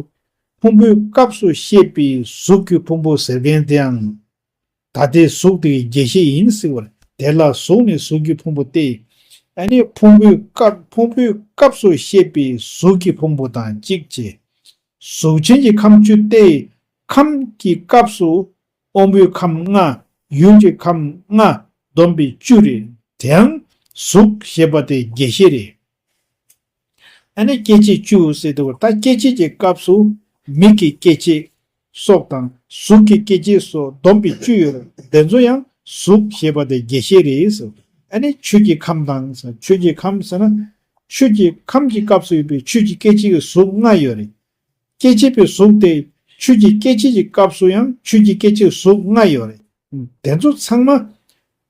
ཕུང་པོའི་སྐབས་སུ་བཤད་པའི་གཟུགས་ཀྱི་ཕུང་པོ་ཟེར་མཁན་དེའང་། ད་ལྟའི་གཟུགས་དེ་ཡི་རྒྱས་བཤད་ཡིན་ཟེར་བ་རེད། དེ་ལ་གཟུགས་ནི་གཟུགས་ཀྱི་ཕུང་པོ་སྟེ། ཨ་ནི་ཕུང་པོའི་སྐབས། ཕུང་པོའི་སྐབས་སུ་བཤད་པའི་གཟུགས་ཀྱི་ཕུང་པོ་དང་གཅིག་བྱས། གཟུགས་ཅན་གྱི་ཁམས་བཅུ་སྟེ། ཁམས་ཀྱི་སྐབས་སུ་དབང་པོའི་ཁམས་ལྔ། ཡུལ་གྱི་ཁམས་ལྔ་བསྡོམས་པས་བཅུ་རེད། དེའང་གཟུགས་ཞེས་པ་དེ་རྒྱས་བཤད་རེད། ཨ་ནི་སྐྱེ་མཆེད་བཅུ་ཟེར་དུས་ད་སྐྱེ་མཆེད་ཀྱི་སྐབས་སུ་མིག་གི་སྐྱེ་མཆེད་སོགས་དང་གཟུགས་ཀྱི་སྐྱེ་མཆེད་སོགས་བསྡོམས་པས་བཅུ་ཡོད་རེད། དེ་ཚོ་ཡང་གཟུགས་ཞེས་པ་དེ་རྒྱས་བཤད་རེད་ཟེར། ཨ་ནི་ཆོས་ཀྱི་ཁམས་དང་ཟེར། ཆོས་ཀྱི་ཁམས་ཟེར་ན། ཆོས་ཀྱི་ཁམས་ཀྱི་སྐབས་སུ་ཡོད་པའི་ཆོས་ཀྱི་སྐྱེ་མཆེད་ཀྱི་གཟུགས་ལྔ་ཡོད་རེད། སྐྱེ་མཆེད་པའི་གཟུགས་དེ་ཆོས་ཀྱི་སྐྱེ་མཆེད་ཀྱི་སྐབས་སུ་ཡང་ཆོས་ཀྱི་སྐྱེ་མཆེད་གཟུགས་ལྔ་ཡོད་རེད། དེ་ཚོ་ཚང་མ་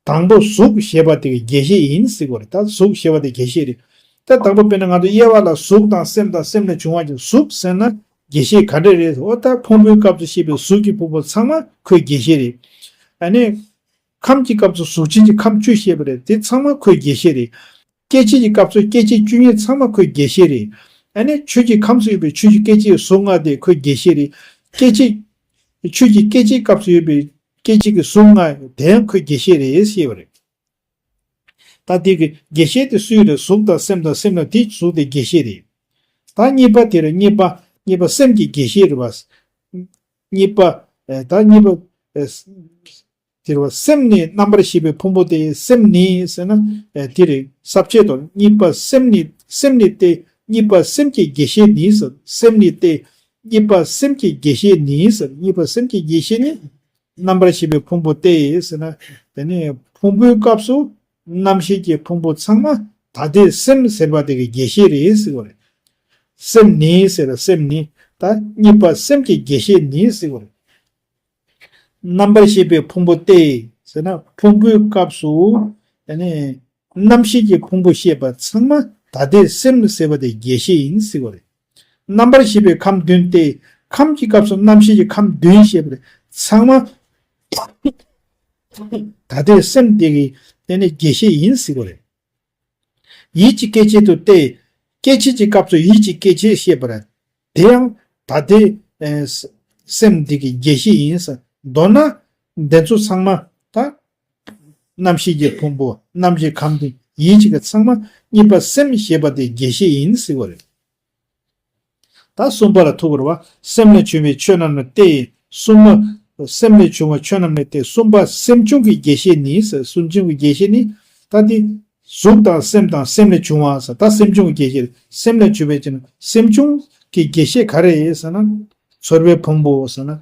དང་པོ་གཟུགས་ཞེས་པ་དེ་གི་རྒྱས་བཤད་ཡིན་ཟེར་གྱི་ཡོད་རེད། ད་གཟུགས་ཞེས་པ་དེ་རྒྱས་བཤད་རེད། ད་དང་པོ་དཔེར་ན་ང་ཚོ་དབྱེ་བ་ལ་གཟུགས་དང་སེམས་དང་སེམས་ལས་བྱུང་བ་གྱི་གཟུགས་ཟེར་ན་རྒྱས་བཤད་ག་འདྲ་རེད། འོ་ད་ཕུང་པོའི་སྐབས་སུ་བཤད་པའི་གཟུགས་ཀྱི་ཕུང་པོ་ཚང་མ་ཁོའི་རྒྱས་བཤད་རེད། ཨ་ནི། ཁམས་ཀྱི་སྐབས་སུ་གཟུགས་ཅན་གྱི་ཁམས་བཅུ་བཤད་པ་རེད། དེ་ཚང་མ་ཁོའི་རྒྱས་བཤད་རེད། སྐྱེ་མཆེད་ཀྱི་སྐབས་སུ་སྐྱེ་མཆེད་བཅུ་གཉིས་ཚང་མ་ཁོའི་རྒྱས་བཤད་རེད། ཨ་ནི་ཆོས་ཀྱི་ཁམས་སུ་ཡོད་པའི་ཆོས་ཀྱི་སྐྱེ་མཆེད་གཟུགས་ལྔ་དེ་ཁོའི་རྒྱས་བཤད་རེད། སྐྱེ་མཆེད་ ཆོས་ཀྱི་སྐྱེ་མཆེད་སྐབས་སུ་ཡོད་པའི་སྐྱེ་མཆེད་ཀྱི་གཟུགས་ལྔ་དེ་ཡང་ཁོའི་རྒྱས་བཤད་རེད་ཞེས་པ་རེད། ད་དེ་གི་རྒྱས་བཤད་དེ་སུའི་རེད། གཟུགས་དང་སེམས་དང་སེམས་ལ་དེ་གཟུགས་དེ་རྒྱས་བཤད་རེད། ད་གཉིས་པ་དེ་རེད། གཉིས་པ་གཉིས་པ་སེམས་ཀྱི་རྒྱས་བཤད་རེད་བ། གཉིས་པ་ཨེ་ད་གཉིས་པ་ཨེ་དེ་རེད་བ། སེམས་ནི་རྣམ་པར་ཤེས་པའི་ཕུང་པོ་སྟེ། སེམས་ནི་ཟེར་ན་ཨེ་དེ་རེད། ས་བཅད་དོ། གཉིས་པ་སེམས་ནི་སེམས་ནི་སྟེ། གཉིས་པ་སེམས་ཀྱི་རྒྱས་བཤད་ནི་ཟེར། སེམས་ནི་སྟེ། གཉིས་པ་སེམས་ཀྱི་རྒྱས་བཤད་ནི་ཟེར། གཉིས་པ་སེམས་ཀྱི་རྒྱས་བཤད་ནི། རྣམ་པར་ཤེས་པའི་ཕུང་པོ་སྟེ་ཟེར་ན། དེ་ནི་ཕུང་པོའི་སྐབས་སུ་རྣམ་ཤེས་ཀྱི་ཕུང་པོ་ཚང་མ་ད་ལྟའི་སེམས་ཟེར་བ་དེ་གི་རྒྱས་བཤད་རེད་ཟེར་བ་རེད། སེམས་ནི་ཟེར་བ། སེམས་ནི། ད་གཉིས་པ་སེམས་ཀྱི་རྒྱས་བཤད་ནི་ཟེར་བ་རེད། རྣམ་པར་ཤེས་པའི་ཕུང་པོ་སྟེ་ཟེར་ན། ཕུང་པོའི་སྐབས་སུ་དེ་ནི་རྣམ་ཤེས་ཀྱི་ཕུང་པོ་བཤད་པ་ཚང་མ་ད་ལྟའི་སེམས་ཟེར་བ་དེ་རྒྱས་བཤད་ཡིན་ཟེར་བ་རེད། རྣམ་པར་ཤེས་པའི་ཁམས་བདུན་ཏེ། ཁམས་ཀྱི་སྐབས་སུ་རྣམ་ཤེས་ཀྱི་ཁམས་བདུན་བཤད་པ་རེད། ཚང་མ་ད་ལྟའི་སེམས་དེ་གི་དེ་ནི་རྒྱས་བཤད་ཡིན་ཟེར་བ་རེད། ཡིད་ཀྱི་སྐྱེ་མཆེད་དུ་སྟེ། སྐྱེ་མཆེད་ཀྱི་སྐབས་སུ་ཡིད་ཀྱི་སྐྱེ་མཆེད་བཤད་པ་རེད། དེ་ཡང་ད་ལྟའི་ཨེ་སེམས་འདི་གི་རྒྱས་བཤད་ཡིན་ཟེར། མདོར་ན་འདི་ཚོ་ཚང་མ་ད་རྣམ་ཤེས་ཀྱི་ཕུང་པོ། རྣམ་ཤེས་ཁམས་བདུན། ཡིད་ཀྱི་ཚང་མ་གཉིས་པ་སེམས་ཞེས་པ་དེ་རྒྱས་བཤད་ཡིན་ཟེར་བ་རེད། ད་གསུམ་པ་ལ་ཐུག་པ་རེད་བ། སེམས་ལས་བྱུང་བའི་ཆོས་རྣམས་ལ་སྟེ། གསུམ་པ། སེམས་ལས་བྱུང་བའི་ཆོས་རྣམས་ལ་སྟེ། གསུམ་པ་སེམས་བྱུང་གི་རྒྱས་བཤད་ནི་ཟེར། སེམས་བྱུང་གི་རྒྱས་བཤད་ནི། ད་དེ་གཟུགས་དང་སེམས་དང་སེམས་ལས་བྱུང་བ་ཟེར། ད་སེམས་བྱུང་གི་རྒྱས་བཤད། སེམས་ལས་བྱུང་བའི་ཆོས་རྣམས། སེམས་བྱུང་གི་རྒྱས་བཤད་ག་རེ་ཟེར་ན། ཚོར་བའི་ཕུང་པོ་ཟེར་ན།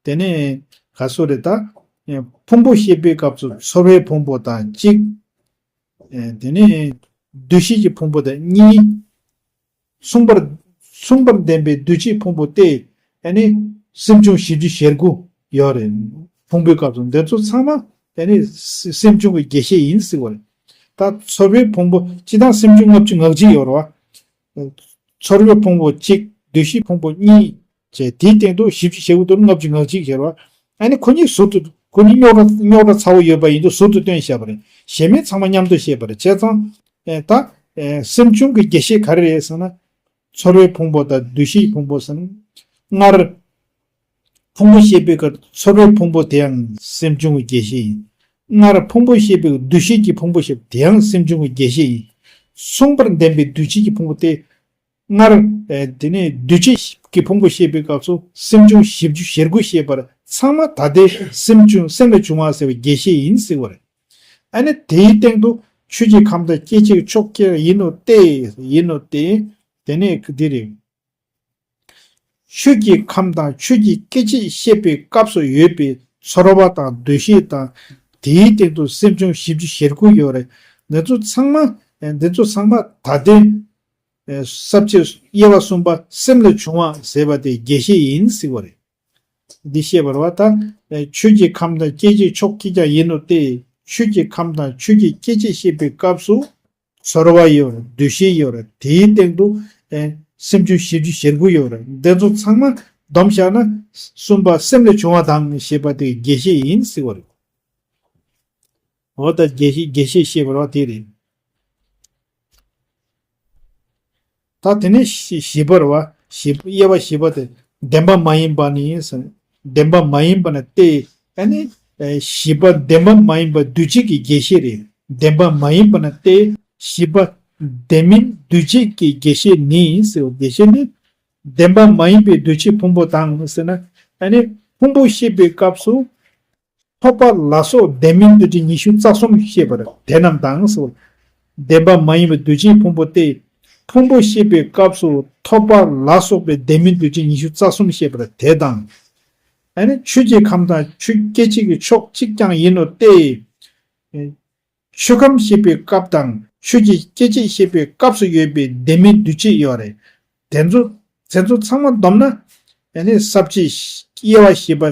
དེ་ནས་ག་སོ་རེད་ད། ཕུང་པོ་བཤད་པའི་སྐབས་སུ་ཚོར་བའི་ཕུང་པོ་དང་གཅིག་ཨེ་དེ་ནས་འདུ་ཤེས་ཀྱི་ཕུང་པོ་དང་གཉིས། མཚུངས་པར་མཚུངས་པར་ལྡན་པའི་འདུ་བྱེད་ཕུང་པོ་སྟེ། ཨ་ནི་སེམས་བྱུང་བཞི་བཅུ་ཞེ་དགུ་ཡོད་རེད། ཕུང་པོའི་སྐབས་སུ་འདི་ཚོ་ཚང་མ་ཨ་ནི་སེམས་བྱུང་གི་རྒྱས་བཤད་ཡིན་ཟེར་བ་རེད། ད་ཚོར་བའི་ཕུང་པོ་སྤྱི་དང་སེམས་བྱུང་ལྔ་བཅུ་ང་གཅིག་ཡོད་རེད་བ། ཚོར་བའི་ཕུང་པོ་གཅིག་འདུ་ཤེས་ཕུང་པོ་གཉིས། བྱས་དེའི་སྟེང་དུ་བཞི་བཅུ་ཞེ་དགུ་དང་ལྔ་བཅུ་ང་གཅིག་བྱས་རེད་བ། ཨ་ནི་ཁོ་གཉིས་ཟུར་དུ་ཁོ་གཉིས་རྙོག་དྲ་རྙོག་དྲ་ཚ་བོ་ཡོད་པ་ཡིན་དུས་ཟུར་དུ་བཏོན་བཞག་པ་རེད། གཞན་མིན་ཚང་མ་མཉམ་དུ་བཤད་པ་རེད། བྱས་ཙང་ཨེ་ད་ཨེ་སེམས་བྱུང་གི་རྒྱས་བཤད་ག་རེ་རེད་ཟེར་ན། ཚོར་བའི་ཕུང་པོ་དང་འདུ་ཤེས་ཕུང་པོ་ཟེར་ན། སྔར་ཕུང་པོ་བཤད་པའི་སྐབས་ཚོར་བའི་ཕུང་པོ་དེ་ཡང་སེམས་བྱུང་གི་རྒྱས་བཤད་ཡིན། སྔར་ཕུང་པོ་བཤད་པའི་འདུ་ཤེས་ཀྱི་ཕུང་པོ་བཤད་པ་དེ་ཡང་སེམས་བྱུང་གི་རྒྱས་བཤད་ཡིན། མཚུངས་པར་ལྡན་པའི་འདུ་བྱེད་ཀྱི་ཕུང་པོ་སྟེ། སྔར་ཨེ་དེ་ནས་འདུ་བྱེད་ཀྱི་ཕུང་པོ་བཤད་པའི་སྐབས་སུ་སེམས་བྱུང་བཞི་བཅུ་ཞེ་དགུ་བཤད་པར་ཚང་མ་ད་ལྟའི་སེམས་བྱུང་སེམས་ལས་བྱུང་བ་ཟེར་བའི་རྒྱས་བཤད་ཡིན་ཟེར་བ་རེད། ཨ་ནི་དེའི་སྟེང་དུ་ཆོས་ཀྱི་ཁམས་དང་སྐྱེ་མཆེད་ཕྱོགས་ཀྱང་ཡིན་ནོ་སྟེ། ཡིན་ནོ་སྟེ། དེ་ནས་འདི་རེད། ཆོས་ཀྱི་ཁམས་དང་ཆོས་ཀྱི་སྐྱེ་མཆེད་བཤད་པའི་སྐབས་སུ་ཡོད་པའི་ཚོར་བ་དང་འདུ་ཤེས་དང་། དེའི་སྟེང་དུ་སེམས་བྱུང་བཞི་བཅུ་ཞེ་དགུ་ཡོད་རེད། འདི་ཚོ་ཚང་མ་འདི་ཚོ་ཚང་མ་ད་ལྟའི་ས་བཅད་དབྱེ་བ་གསུམ་པ་སེམས་ལས་བྱུང་བ་ཟེར་བ་དེ་རྒྱས་བཤད་ཡིན་ཟེར་བ་རེད། འདི་བཤད་པར་བ་ད། ཆོས་ཀྱི་ཁམས་དང་སྐྱེ་མཆེད་ཕྱོགས་ཀྱིས་ཀྱང་ཡིན་ནོ་སྟེ། ཆོས་ཀྱི་ཁམས་དང་ཆོས་ཀྱི་སྐྱེ་མཆེད་བཤད་པའི་སྐབས་སུ། ཚོར་བ་ཡོད་རེད། འདུ་ཤེས་ཡོད་རེད། དེའི་སྟེང་དུ་ཨེ་སེམས་བྱུང་བཞི་བཅུ་ཞེ་དགུ་ཡོད་རེད། འདི་ཚོ་ཚང་མ་བསྡོམས་བཞག་ན་གསུམ་པ་སེམས་ལས་བྱུང་བ་དང་ཞེས་པ་དེ་རྒྱས་བཤད་ཡིན་ཟེར་བ་རེད། འོ་ད་རྒྱས་བཤད་རྒྱས་བཤད་ཞེས་པ་རེད་བ། དེ་རེད། ད་དེ་ནས་བཞི་བཞི་པ་རེད་བ། བཞི་དབྱེ་བ་བཞི་པ་དེ་བདེན་པ་མ་ཡིན་པ་ནི་ཟེར། བདེན་པ་མ་ཡིན་པ་ན་སྟེ། ཨ་ནི་ཨེ་བཞི་པ་བདེན་པ་མ་ཡིན་པ་འདུས་བྱས་ཀྱི་རྒྱས་བཤད་རེད། བདེན་པ་མ་ཡིན་པ་ན་སྟེ། བཞི་པ་བདེན་མིན་འདུས་བྱས་ཀྱི་རྒྱས་བཤད་ནི་ཟེར་བ། རྒྱས་བཤད་ནི་བདེན་པ་མ་ཡིན་པའི་འདུས་བྱས་ཕུང་པོ་དང་ཟེར་ན། ཨ་ནི་ཕུང་པོ་བཤད་པའི་སྐབས་སུ་ཐོབ་པ་ལ་སོགས་བདེན་མིན་འདུས་བྱས་ཉི་ཤུ་རྩ་གསུམ་བཤད་པར་དེ་རྣམས་དང་ཟེར་བ། བདེན་པ་མ་ཡིན་པའི་འདུས་བྱས་ཕུང་པོ་སྟེ། ཕུང་པོ་བཤད་པའི་སྐབས་སུ་ཐོབ་པ་ལ་སོགས་པའི་བདེན་མིན་འདུས་བྱས་ཉི་ཤུ་རྩ་གསུམ་བཤད་པར་དེ་དང་། ཨ་ནི་ཆོས་ཀྱི་ཁམས་དང་ཆོས་སྐྱེ་མཆེད་ཀྱི་ཕྱོགས་གཅིག་ཀྱང་ཡིན་ནོ་སྟེ། ཆོས་ཁམས་བཤད་པའི་སྐབས་དང་ཆོས་ཀྱི་སྐྱེ་མཆེད་བཤད་པའི་སྐབས་སུ་ཡོད་པའི་བདེན་མིན་འདུས་བྱས་ཡོད་རེད། དེ་ཚོ་དེ་ཚོ་ཚང་མ་བསྡོམས་ན་ཨ་ནི་ས་བཅད་དབྱེ་བ་བཞི་པ་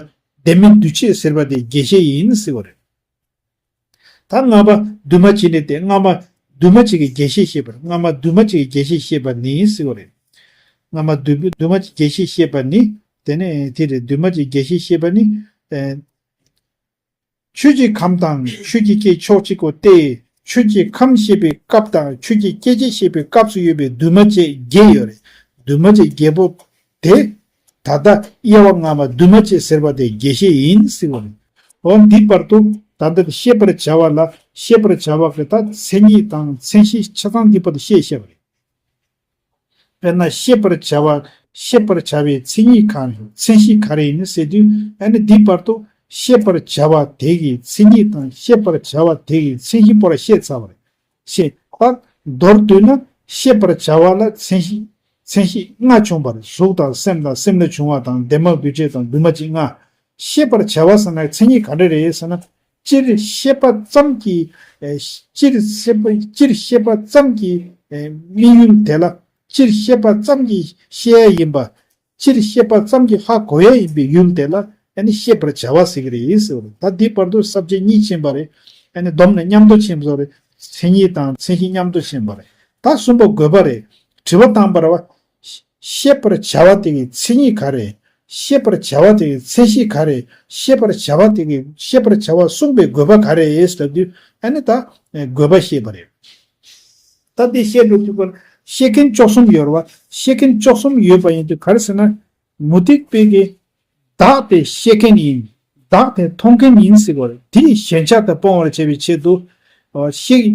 བདེན་མིན་འདུས་བྱས་ཟེར་བ་དེ་རྒྱས་བཤད་ཡིན་ཟེར་བ་རེད། ད་སྔ་མ་འདུས་མ་བྱས་ནི་སྟེ། སྔ་མ་འདུས་མ་བྱས་ཀྱི་རྒྱས་བཤད་བཤད་པར། སྔ་མ་འདུས་མ་བྱས་ཀྱི་རྒྱས་བཤད་བཤད་པ་ནི་ཟེར་བ་རེད། སྔ་མ་འདུས་འདུས་མ་བྱས་རྒྱས་བཤད་བཤད་པ་ནི། དེ་ནས་དེ་རེད། འདུས་མ་བྱས་རྒྱས་བཤད་བཤད་པ་ནི། ཨེ། ཆོས་ཀྱི་ཁམས་དང་ཆོས་ཀྱི་སྐྱེ་ཕྱོགས་གཅིག་གོ་སྟེ། ཆོས་ཀྱི་ཁམས་བཤད་པའི་སྐབས་དང་ཆོས་ཀྱི་སྐྱེ་མཆེད་བཤད་པའི་སྐབས་སུ་ཡོད་པའི་འདུས་མ་བྱས་བརྒྱད་ཡོད་རེད། འདུས་མ་བྱས་བརྒྱད་པོ་དེ། ད་ལྟ་དབྱེ་བ་སྔ་མ་འདུས་མ་བྱས་ཟེར་བ་དེ་རྒྱས་བཤད་ཡིན་ཟེར་བ་རེད། འོ་འདི་བར་དུ་ད་ལྟ་ཤེས་པར་བྱ་བ་ལ་ཤེས་པར་བྱ་བ་གི་ད་མཚན་ཉིད་དང་མཚན་གཞི་ཆ་ཚང་འདི་བར་དུ་བཤད་བཤད་པ་རེད། དཔེར་ན་ཤེས་པར་བྱ་བ་ཤེས་པར་བྱ་བའི་མཚན་ཉིད་གང་རེད། མཚན་གཞི་ག་རེ་ཡིན་ཟེར་དུས་ཨ་ནི་འདི་བར་དུ་ཤེས་པར་བྱ་བ་དེ་གི་མཚན་ཉིད་དང་ཤེས་པར་བྱ་བ་དེ་གི་མཚན་གཞི་པོ་ར་བཤད་ཚར་བ་རེད། ཞེས་པ། མདོར་བསྡུས་ན་ཤེས་པར་བྱ་བ་ལ་མཚན་གཞི་མཚན་གཞི་ལྔ་བྱུང་བ་རེད། གཟུགས་དང་སེམས་དང་སེམས་ལས་བྱུང་བ་དང་ལྡན་མ་འདུས་བྱས་དང་འདུས་མ་བྱས་ལྔ། ཤེས་པར་བྱ་བ་ཟེར་ན་མཚན་ཉིད་ག་འདྲ་རེད་ཟེར་ན། སྤྱིར་ཤེས་པ་ཙམ་གྱིས་ཨེ། སྤྱིར་ཤེས་པ་སྤྱིར་ཤེས་པ་ཙམ་གྱིས་ཨེ། དམིགས་ཡུལ་དེ་ལ། སྤྱིར་ཤེས་པ་ཙམ་གྱིས་ཤེས་ཡ་ཡིན་པ། སྤྱིར་ཤེས་པ་ཙམ་གྱིས་ཧ་གོ་ཡ་ཡིན་པའི་ཡུལ་དེ་ལ་ཨ་ནི་ཤེས་པར་བྱ་བ་ཟེར་གྱི་རེད་ཟེར་བ་རེད། ད་འདི་བར་དུ་ས་བཅད་གཉིས་ཕྱིན་པ་རེད། ཨ་ནི་བསྡོམས་ནས་མཉམ་དུ་ཕྱིན་པ་རེད། མཚན་ཉིད་དང་མཚན་གཞི་མཉམ་དུ་ཕྱིན་པ་རེད། ད་གསུམ་པ་དགོས་པ་རེད། དྲི་བ་བཏང་པ་རེད་བ། ཤེས་པར་བྱ་བ་དེ་གི་མཚན་ཉིད་ག་རེ། ཤེས་པར་བྱ་བ་དེ་གི་མཚན་གཞི་ག་རེ། ཤེས་པར་བྱ་བ་དེ་གི་ཤེས་པར་བྱ་བ་གསུངས་པའི་དགོས་པ་ག་རེ་ཟེར་དུས་ཨ་ནི་ད་དགོས་པ་ཤེས་པ་རེད། ད་འདི་བཤད་འགྲོ་དུས་སྐབས་ཤེས་མཁན་བཅུ་གསུམ་ཡོད་རེད་བ། ཤེས་མཁན་བཅུ་གསུམ་ཡོད་པ་ཡིན་དུས་ག་རེ་ཟེར་ན། མུ་སྟེགས་པའི་གི་བདག་དེ་ཤེས་མཁན་ཡིན། བདག་དེ་མཐོང་མཁན་ཡིན་ཟེར་བ་རེད། དེའི་ཞེན་ཆགས་དེ་སྤོང་བར་བྱེད་པའི་ཆེད་དུ། ཨ། ཤེས་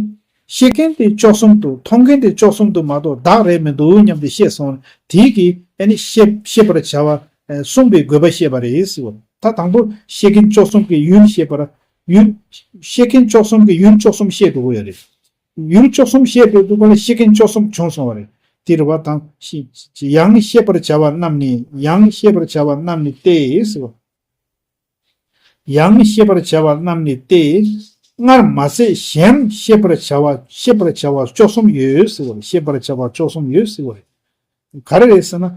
ཤེས་མཁན་དེ་བཅུ་གསུམ་དུ་མཐོང་མཁན་དེ་བཅུ་གསུམ་དུ་མ་གཏོགས་བདག་རེད་མི་འདུག་སྙམ་སྟེ་ཤེས་སོང་། དེའི་གི་ཨ་ནི་ཤེས་ཤེས་པར་བྱ་བ་ཨ་གསུངས་པའི་དགོས་པ་བཤད་པ་རེད་ཟེར་བ། ད་དང་པོ་ཤེས་མཁན་བཅུ་གསུམ་གྱི་ཡུལ་ཤེས་པར་ཡུལ། ཤེས་མཁན་བཅུ་གསུམ་གྱི་ཡུལ་བཅུ་གསུམ་བཤད་དགོས་ཀྱི་ཡོད་རེད། ཡུལ་བཅུ་གསུམ་བཤད་པའི་དུས་སྐབས་ལ་ཤེས་མཁན་བཅུ་གསུམ་བྱུང་སོང་བ་རེད། དེ་རེད་བ། དང་ཤེས་ཡང་ཤེས་པར་བྱ་བ་རྣམས་ནི་ཡང་ཤེས་པར་བྱ་བ་རྣམས་ནི་སྟེ་ཟེར་བ། ཡང་ཤེས་པར་བྱ་བ་རྣམས་ནི་སྟེ། སྔར་མ་ཟད་གཞན་ཤེས་པར་བྱ་བ་ཤེས་པར་བྱ་བ་བཅུ་གསུམ་ཡོད་ཟེར་བ་རེད། ཤེས་པར་བྱ་བ་བཅུ་གསུམ་ཡོད་ཟེར་བ་རེད། ག་རེ་རེད་ཟེར་ན།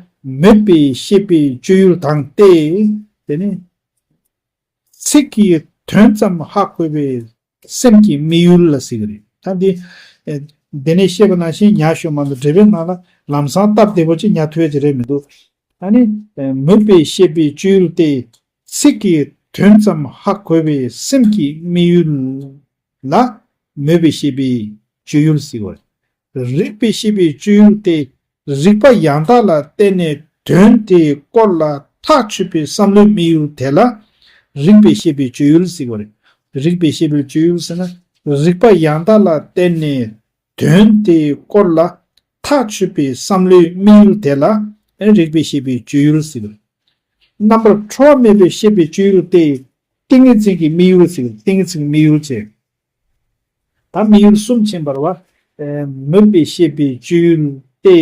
མོས་པས་ཤེས་པའི་སྤྱོད་ཡུལ་དང་སྟེ། དེ་ནི། ཚིག་གི་དོན་ཙམ་ཧ་གོ་བའི་སེམས་ཀྱི་དམིགས་ཡུལ་ལ་ཟེར་གྱི་རེད། ད་འདི། ཨེ། འདི་ནས་བཤད་པ་ནང་བཞིན་ཉར་ཞུ་མ་གཏོགས་འགྲེལ་པའི་ནང་ལ་ལམ་སང་སྟབས་བདེ་པོ་ཅིག་ཉར་ཐུབ་ཡ་ཅིག་རེད་མི་འདུག་ཨ་ནི། ཨེ། མོས་པས་ཤེས་པའི་སྤྱོད་ཡུལ་ཏེ། ཚིག་གི་དོན་ཙམ་ཧ་གོ་བའི་སེམས་ཀྱི་དམིགས་ཡུལ་ལ་མོས་པས་ཤེས་པའི་སྤྱོད་ཡུལ་ཟེར་བ་རེད། རིགས་པས་ཤེས་པའི་སྤྱོད་ཡུལ་ཏེ། རིགས་པ་ཡང་དག་ལ་བརྟེན་ནས་དོན་དེའི་སྐོར་ལ་ཐག་ཆོད་པའི་བསམ་བློའི་དམིགས་ཡུལ་དེ་ལ་རིགས་པས་ཤེས་པའི་སྤྱོད་ཡུལ་ཟེར་བ་རེད། རིགས་པས་ཤེས་པའི་སྤྱོད་ཡུལ་ཟེར་ན། རིགས་པ་ཡང་དག་ལ་བརྟེན་ནས་དོན་དེའི་སྐོར་ལ་ཐག་ཆོད་པའི་བསམ་བློའི་དམིགས་ཡུལ་དེ་ལ་རིགས་པས་ཤེས་པའི་སྤྱོད་ཡུལ་ཟེར་བ་རེད། རྣམ་པར་འཁྲུལ་བ་མེད་པའི་ཤེས་པའི་སྤྱོད་ཡུལ་ཏེ། ཏིང་ངེ་འཛིན་གྱི་དམིགས་ཡུལ་ཟེར། ཏིང་ངེ་འཛིན་གྱི་དམིགས་ཡུལ་བྱས། ད་དམིགས་ཡུལ་གསུམ་ཕྱིན་པ་རེད་བ། ཨེ། མོས་པས་ཤེས་པའི་སྤྱོད་ཡུལ་ཏེ།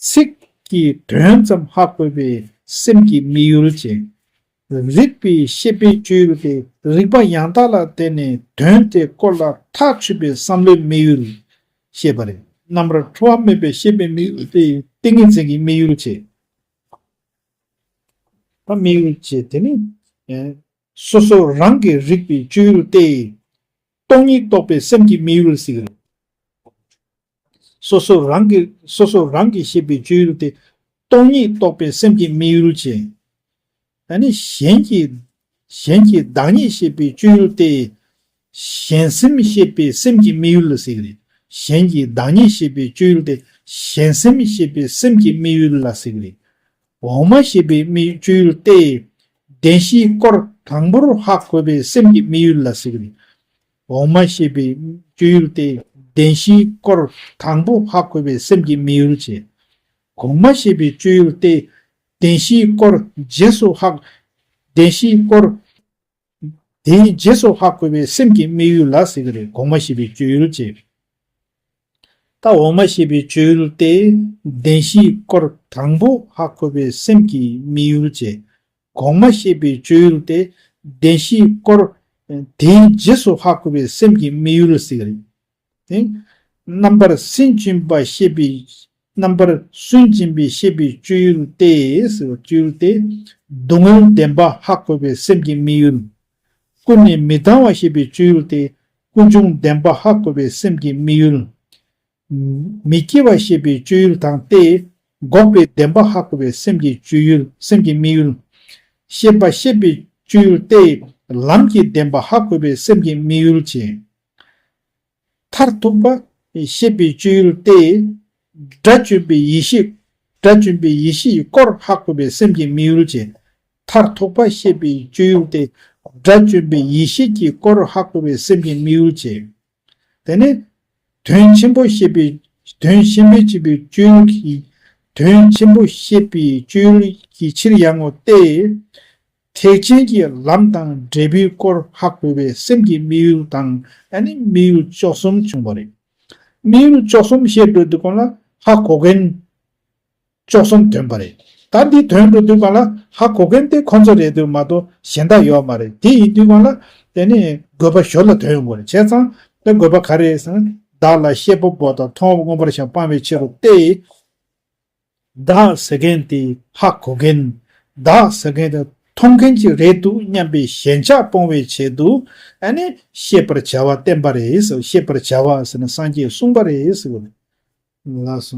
ཚིག་གི་དོན་ཙམ་ཧ་གོ་བའི་སེམས་ཀྱི་དམིགས་ཡུལ་བྱས། རིགས་པས་ཤེས་པའི་སྤྱོད་ཡུལ་ཏེ། རིགས་པ་ཡང་དག་ལ་བརྟེན་ནས་དོན་དེའི་སྐོར་ལ་ཐག་ཆོད་པའི་བསམ་བློའི་དམིགས་ཡུལ་བཤད་པ་རེད། རྣམ་པར་འཁྲུལ་བ་མེད་པའི་ཤེས་པའི་དམིགས་ཡུལ་ཏེ། ཏིང་ངེ་འཛིན་གྱི་དམིགས་ཡུལ་བྱས། ད་དམིགས་ཡུལ་བྱས་དེ་ནི། ཨེ། སོ་སོ་རང་གི་རིགས་པའི་སྤྱོད་ཡུལ་ཏེ། སྟོང་ཉིད་རྟོགས་པའི་སེམས་ཀྱི་དམིགས་ཡུལ་ཟེར་གྱི་རེད། སོ་སོ་རང་གི་སོ་སོ་རང་གི་ཤེས་པའི་སྤྱོད་ཡུལ་ཏེ། སྟོང་ཉིད་རྟོགས་པའི་སེམས་ཀྱི་དམིགས་ཡུལ་བྱས། ཨ་ནི་གཞན་གྱི་གཞན་གྱི་བདག་ཉིད་ཤེས་པའི་སྤྱོད་ཡུལ་ཏེ། གཞན་སེམས་ཤེས་པའི་སེམས་ཀྱི་དམིགས་ཡུལ་ལ་ཟེར་གྱི་རེད། གཞན་གྱི་བདག་ཉིད་ཤེས་པའི་སྤྱོད་ཡུལ་ཏེ། གཞན་སེམས་ཤེས་པའི་སེམས་ཀྱི་དམིགས་ཡུལ་ལ་ཟེར་གྱི་རེད། འོག་མ་ཤེས་པའི་དམིགས་སྤྱོད་ཡུལ་ཏེ། བདེན་བཞིའི་སྐོར་དང་པོར་ཧ་གོ་བའི་སེམས་ཀྱི་དམིགས་ཡུལ་ལ་ཟེར་གྱི་རེད། འོག་མ་ཤེས་པའི་སྤྱོད་ཡུལ་ཏེ། བདེན་བཞིའི་སྐོར་དང་པོ་ཧ་གོ་བའི་སེམས་ཀྱི་དམིགས་ཡུལ་བྱས། གོང་མ་ཤེས་པའི་སྤྱོད་ཡུལ་ཏེ། བདེན་བཞིའི་སྐོར་རྗེས་སུ་ཧ། བདེན་བཞིའི་སྐོར། དེའི་རྗེས་སུ་ཧ་གོ་བའི་སེམས་ཀྱི་དམིགས་ཡུལ་ལ་ཟེར་གྱི་རེད། གོང་མ་ཤེས་པའི་སྤྱོད་ཡུལ་བྱས། ད་འོག་མ་ཤེས་པའི་སྤྱོད་ཡུལ་ཏེ། བདེན་བཞིའི་སྐོར་དང་པོ་ཧ་གོ་བའི་སེམས་ཀྱི་དམིགས་ཡུལ་བྱས། གོང་མ་ཤེས་པའི་སྤྱོད་ཡུལ་ཏེ། བདེན་བཞིའི་སྐོར་དེའི་རྗེས་སུ་ཧ་གོ་བའི་སེམས་ཀྱི་དམིགས་ཡུལ་ཟེར་གྱི་རེད། དེ། རྣམ་པར་སུན་འབྱིན་པ་ཤེས་པའི། རྣམ་པར་སུན་འབྱིན་པའི་ཤེས་པའི་སྤྱོད་ཡུལ་ཏེ་ཟེར་བ་སྤྱོད་ཡུལ་ཏེ། སྡུག་བསྔལ་བདེན་པ་ཧ་གོ་བའི་སེམས་ཀྱི་དམིགས་ཡུལ། ཀུན་ནས་མི་ལྡང་བ་ཤེས་པའི་སྤྱོད་ཡུལ་ཏེ། ཀུན་འབྱུང་བདེན་པ་ཧ་གོ་བའི་སེམས་ཀྱི་དམིགས་ཡུལ། མི་སྐྱེ་བ་ཤེས་པའི་སྤྱོད་ཡུལ་དང་སྟེ། འགོག་པའི་བདེན་པ་ཧ་གོ་བའི་སེམས་ཀྱི་སྤྱོད་ཡུལ་སེམས་ཀྱི་དམིགས་ཡུལ། ཤེས་པ་ཤེས་པའི་སྤྱོད་ཡུལ་ཏེ། ལམ་གྱི་བདེན་པ་ཧ་གོ་བའི་སེམས་ཀྱི་དམིགས་ཡུལ་བྱས། མཐར་ཐུག་པ་ཤེས་པའི་སྤྱོད་ཡུལ་ཏེ། དགྲ་བཅོམ་པའི་ཡེ་ཤེས་ དགྲ་བཅོམ་པའི་ཡེ་ཤེས་ཀྱི་སྐུར་ཧ་གོ་བའི་སེམས་ཀྱི་དམིགས་ཡུལ་བྱས། མཐར་ཐུག་པ་ཤེས་པའི་སྤྱོད་ཡུལ་ཏེ། དགྲ་བཅོམ་པའི་ཡེ་ཤེས་ཀྱི་སྐུར་ཧ་གོ་བའི་སེམས་ཀྱི་དམིགས་ཡུལ་བྱས། དེ་ནས་དོན་ཆེན་པོ་ཤེས་པའི་དོན་ཆེན་པོ་ཤེས་པའི་སྤྱོད་ཡུལ་གྱི་དོན་ཆེན་པོ་ཤེས་པའི་སྤྱོད་ཡུལ་གྱི་ཕྱིར་ཡང་ངོ་སྟེ། ཐེག་ཆེན་གྱི་ལམ་དང་འབྲས་བུའི་སྐོར་ཧ་གོ་བའི་སེམས་ཀྱི་དམིགས་ཡུལ་དང་ཨ་ནི་དམིགས་ཡུལ་བཅུ་གསུམ་བྱུང་བ་རེད། དམིགས་ཡུལ་བཅུ་གསུམ་བཤད་འགྲོ་དུས་སྒང་ལ་ཧ་གོ་མཁན་བཅུ་གསུམ་ཐོན་པ་རེད། ད་འདི་ཐོན་འགྲོ་དུས་སྒང་ལ་ཧ་གོ་མཁན་དེ་ཁོ་ཚོ་རེད་འདུག་མ་གཏོགས་གཞན་དག་ཡོད་མ་རེད། དེ་ཡིན་དུས་སྒང་ལ་དེ་ནི་དགོས་པ་ཞོར་ལ་ཐོན་ཡོང་གི་རེད། བྱས་ཙང་དེ་དགོས་པ་ག་རེ་རེད་ཟེར་ན། བདག་ལ་ཤེས་པ་པོ་དང་མཐོང་བ་མངོན་པར་ཤེས་པ་སྤང་བའི་ཕྱིར་རོ་སྟེ། བདག་ཟེར་མཁན་དེ་ཧ་གོ་མཁན། བདག་ཟེར་མཁན་དེ་མཐོང་མཁན་ཅིག་རེད་འདུག་སྙམ་པའི་ཞེན་ཆགས་སྤོང་བའི་ཆེད་དུ་ཨ་ནི་ཤེས་པར་བྱ་བ་བསྟན་པ་རེད་ཟེར། ཤེས་པར་བྱ་བ་ཟེར་ན་སངས་རྒྱས་གསུངས་པ་རེད་ཟེར་བ་རེད། ལགས་སོ།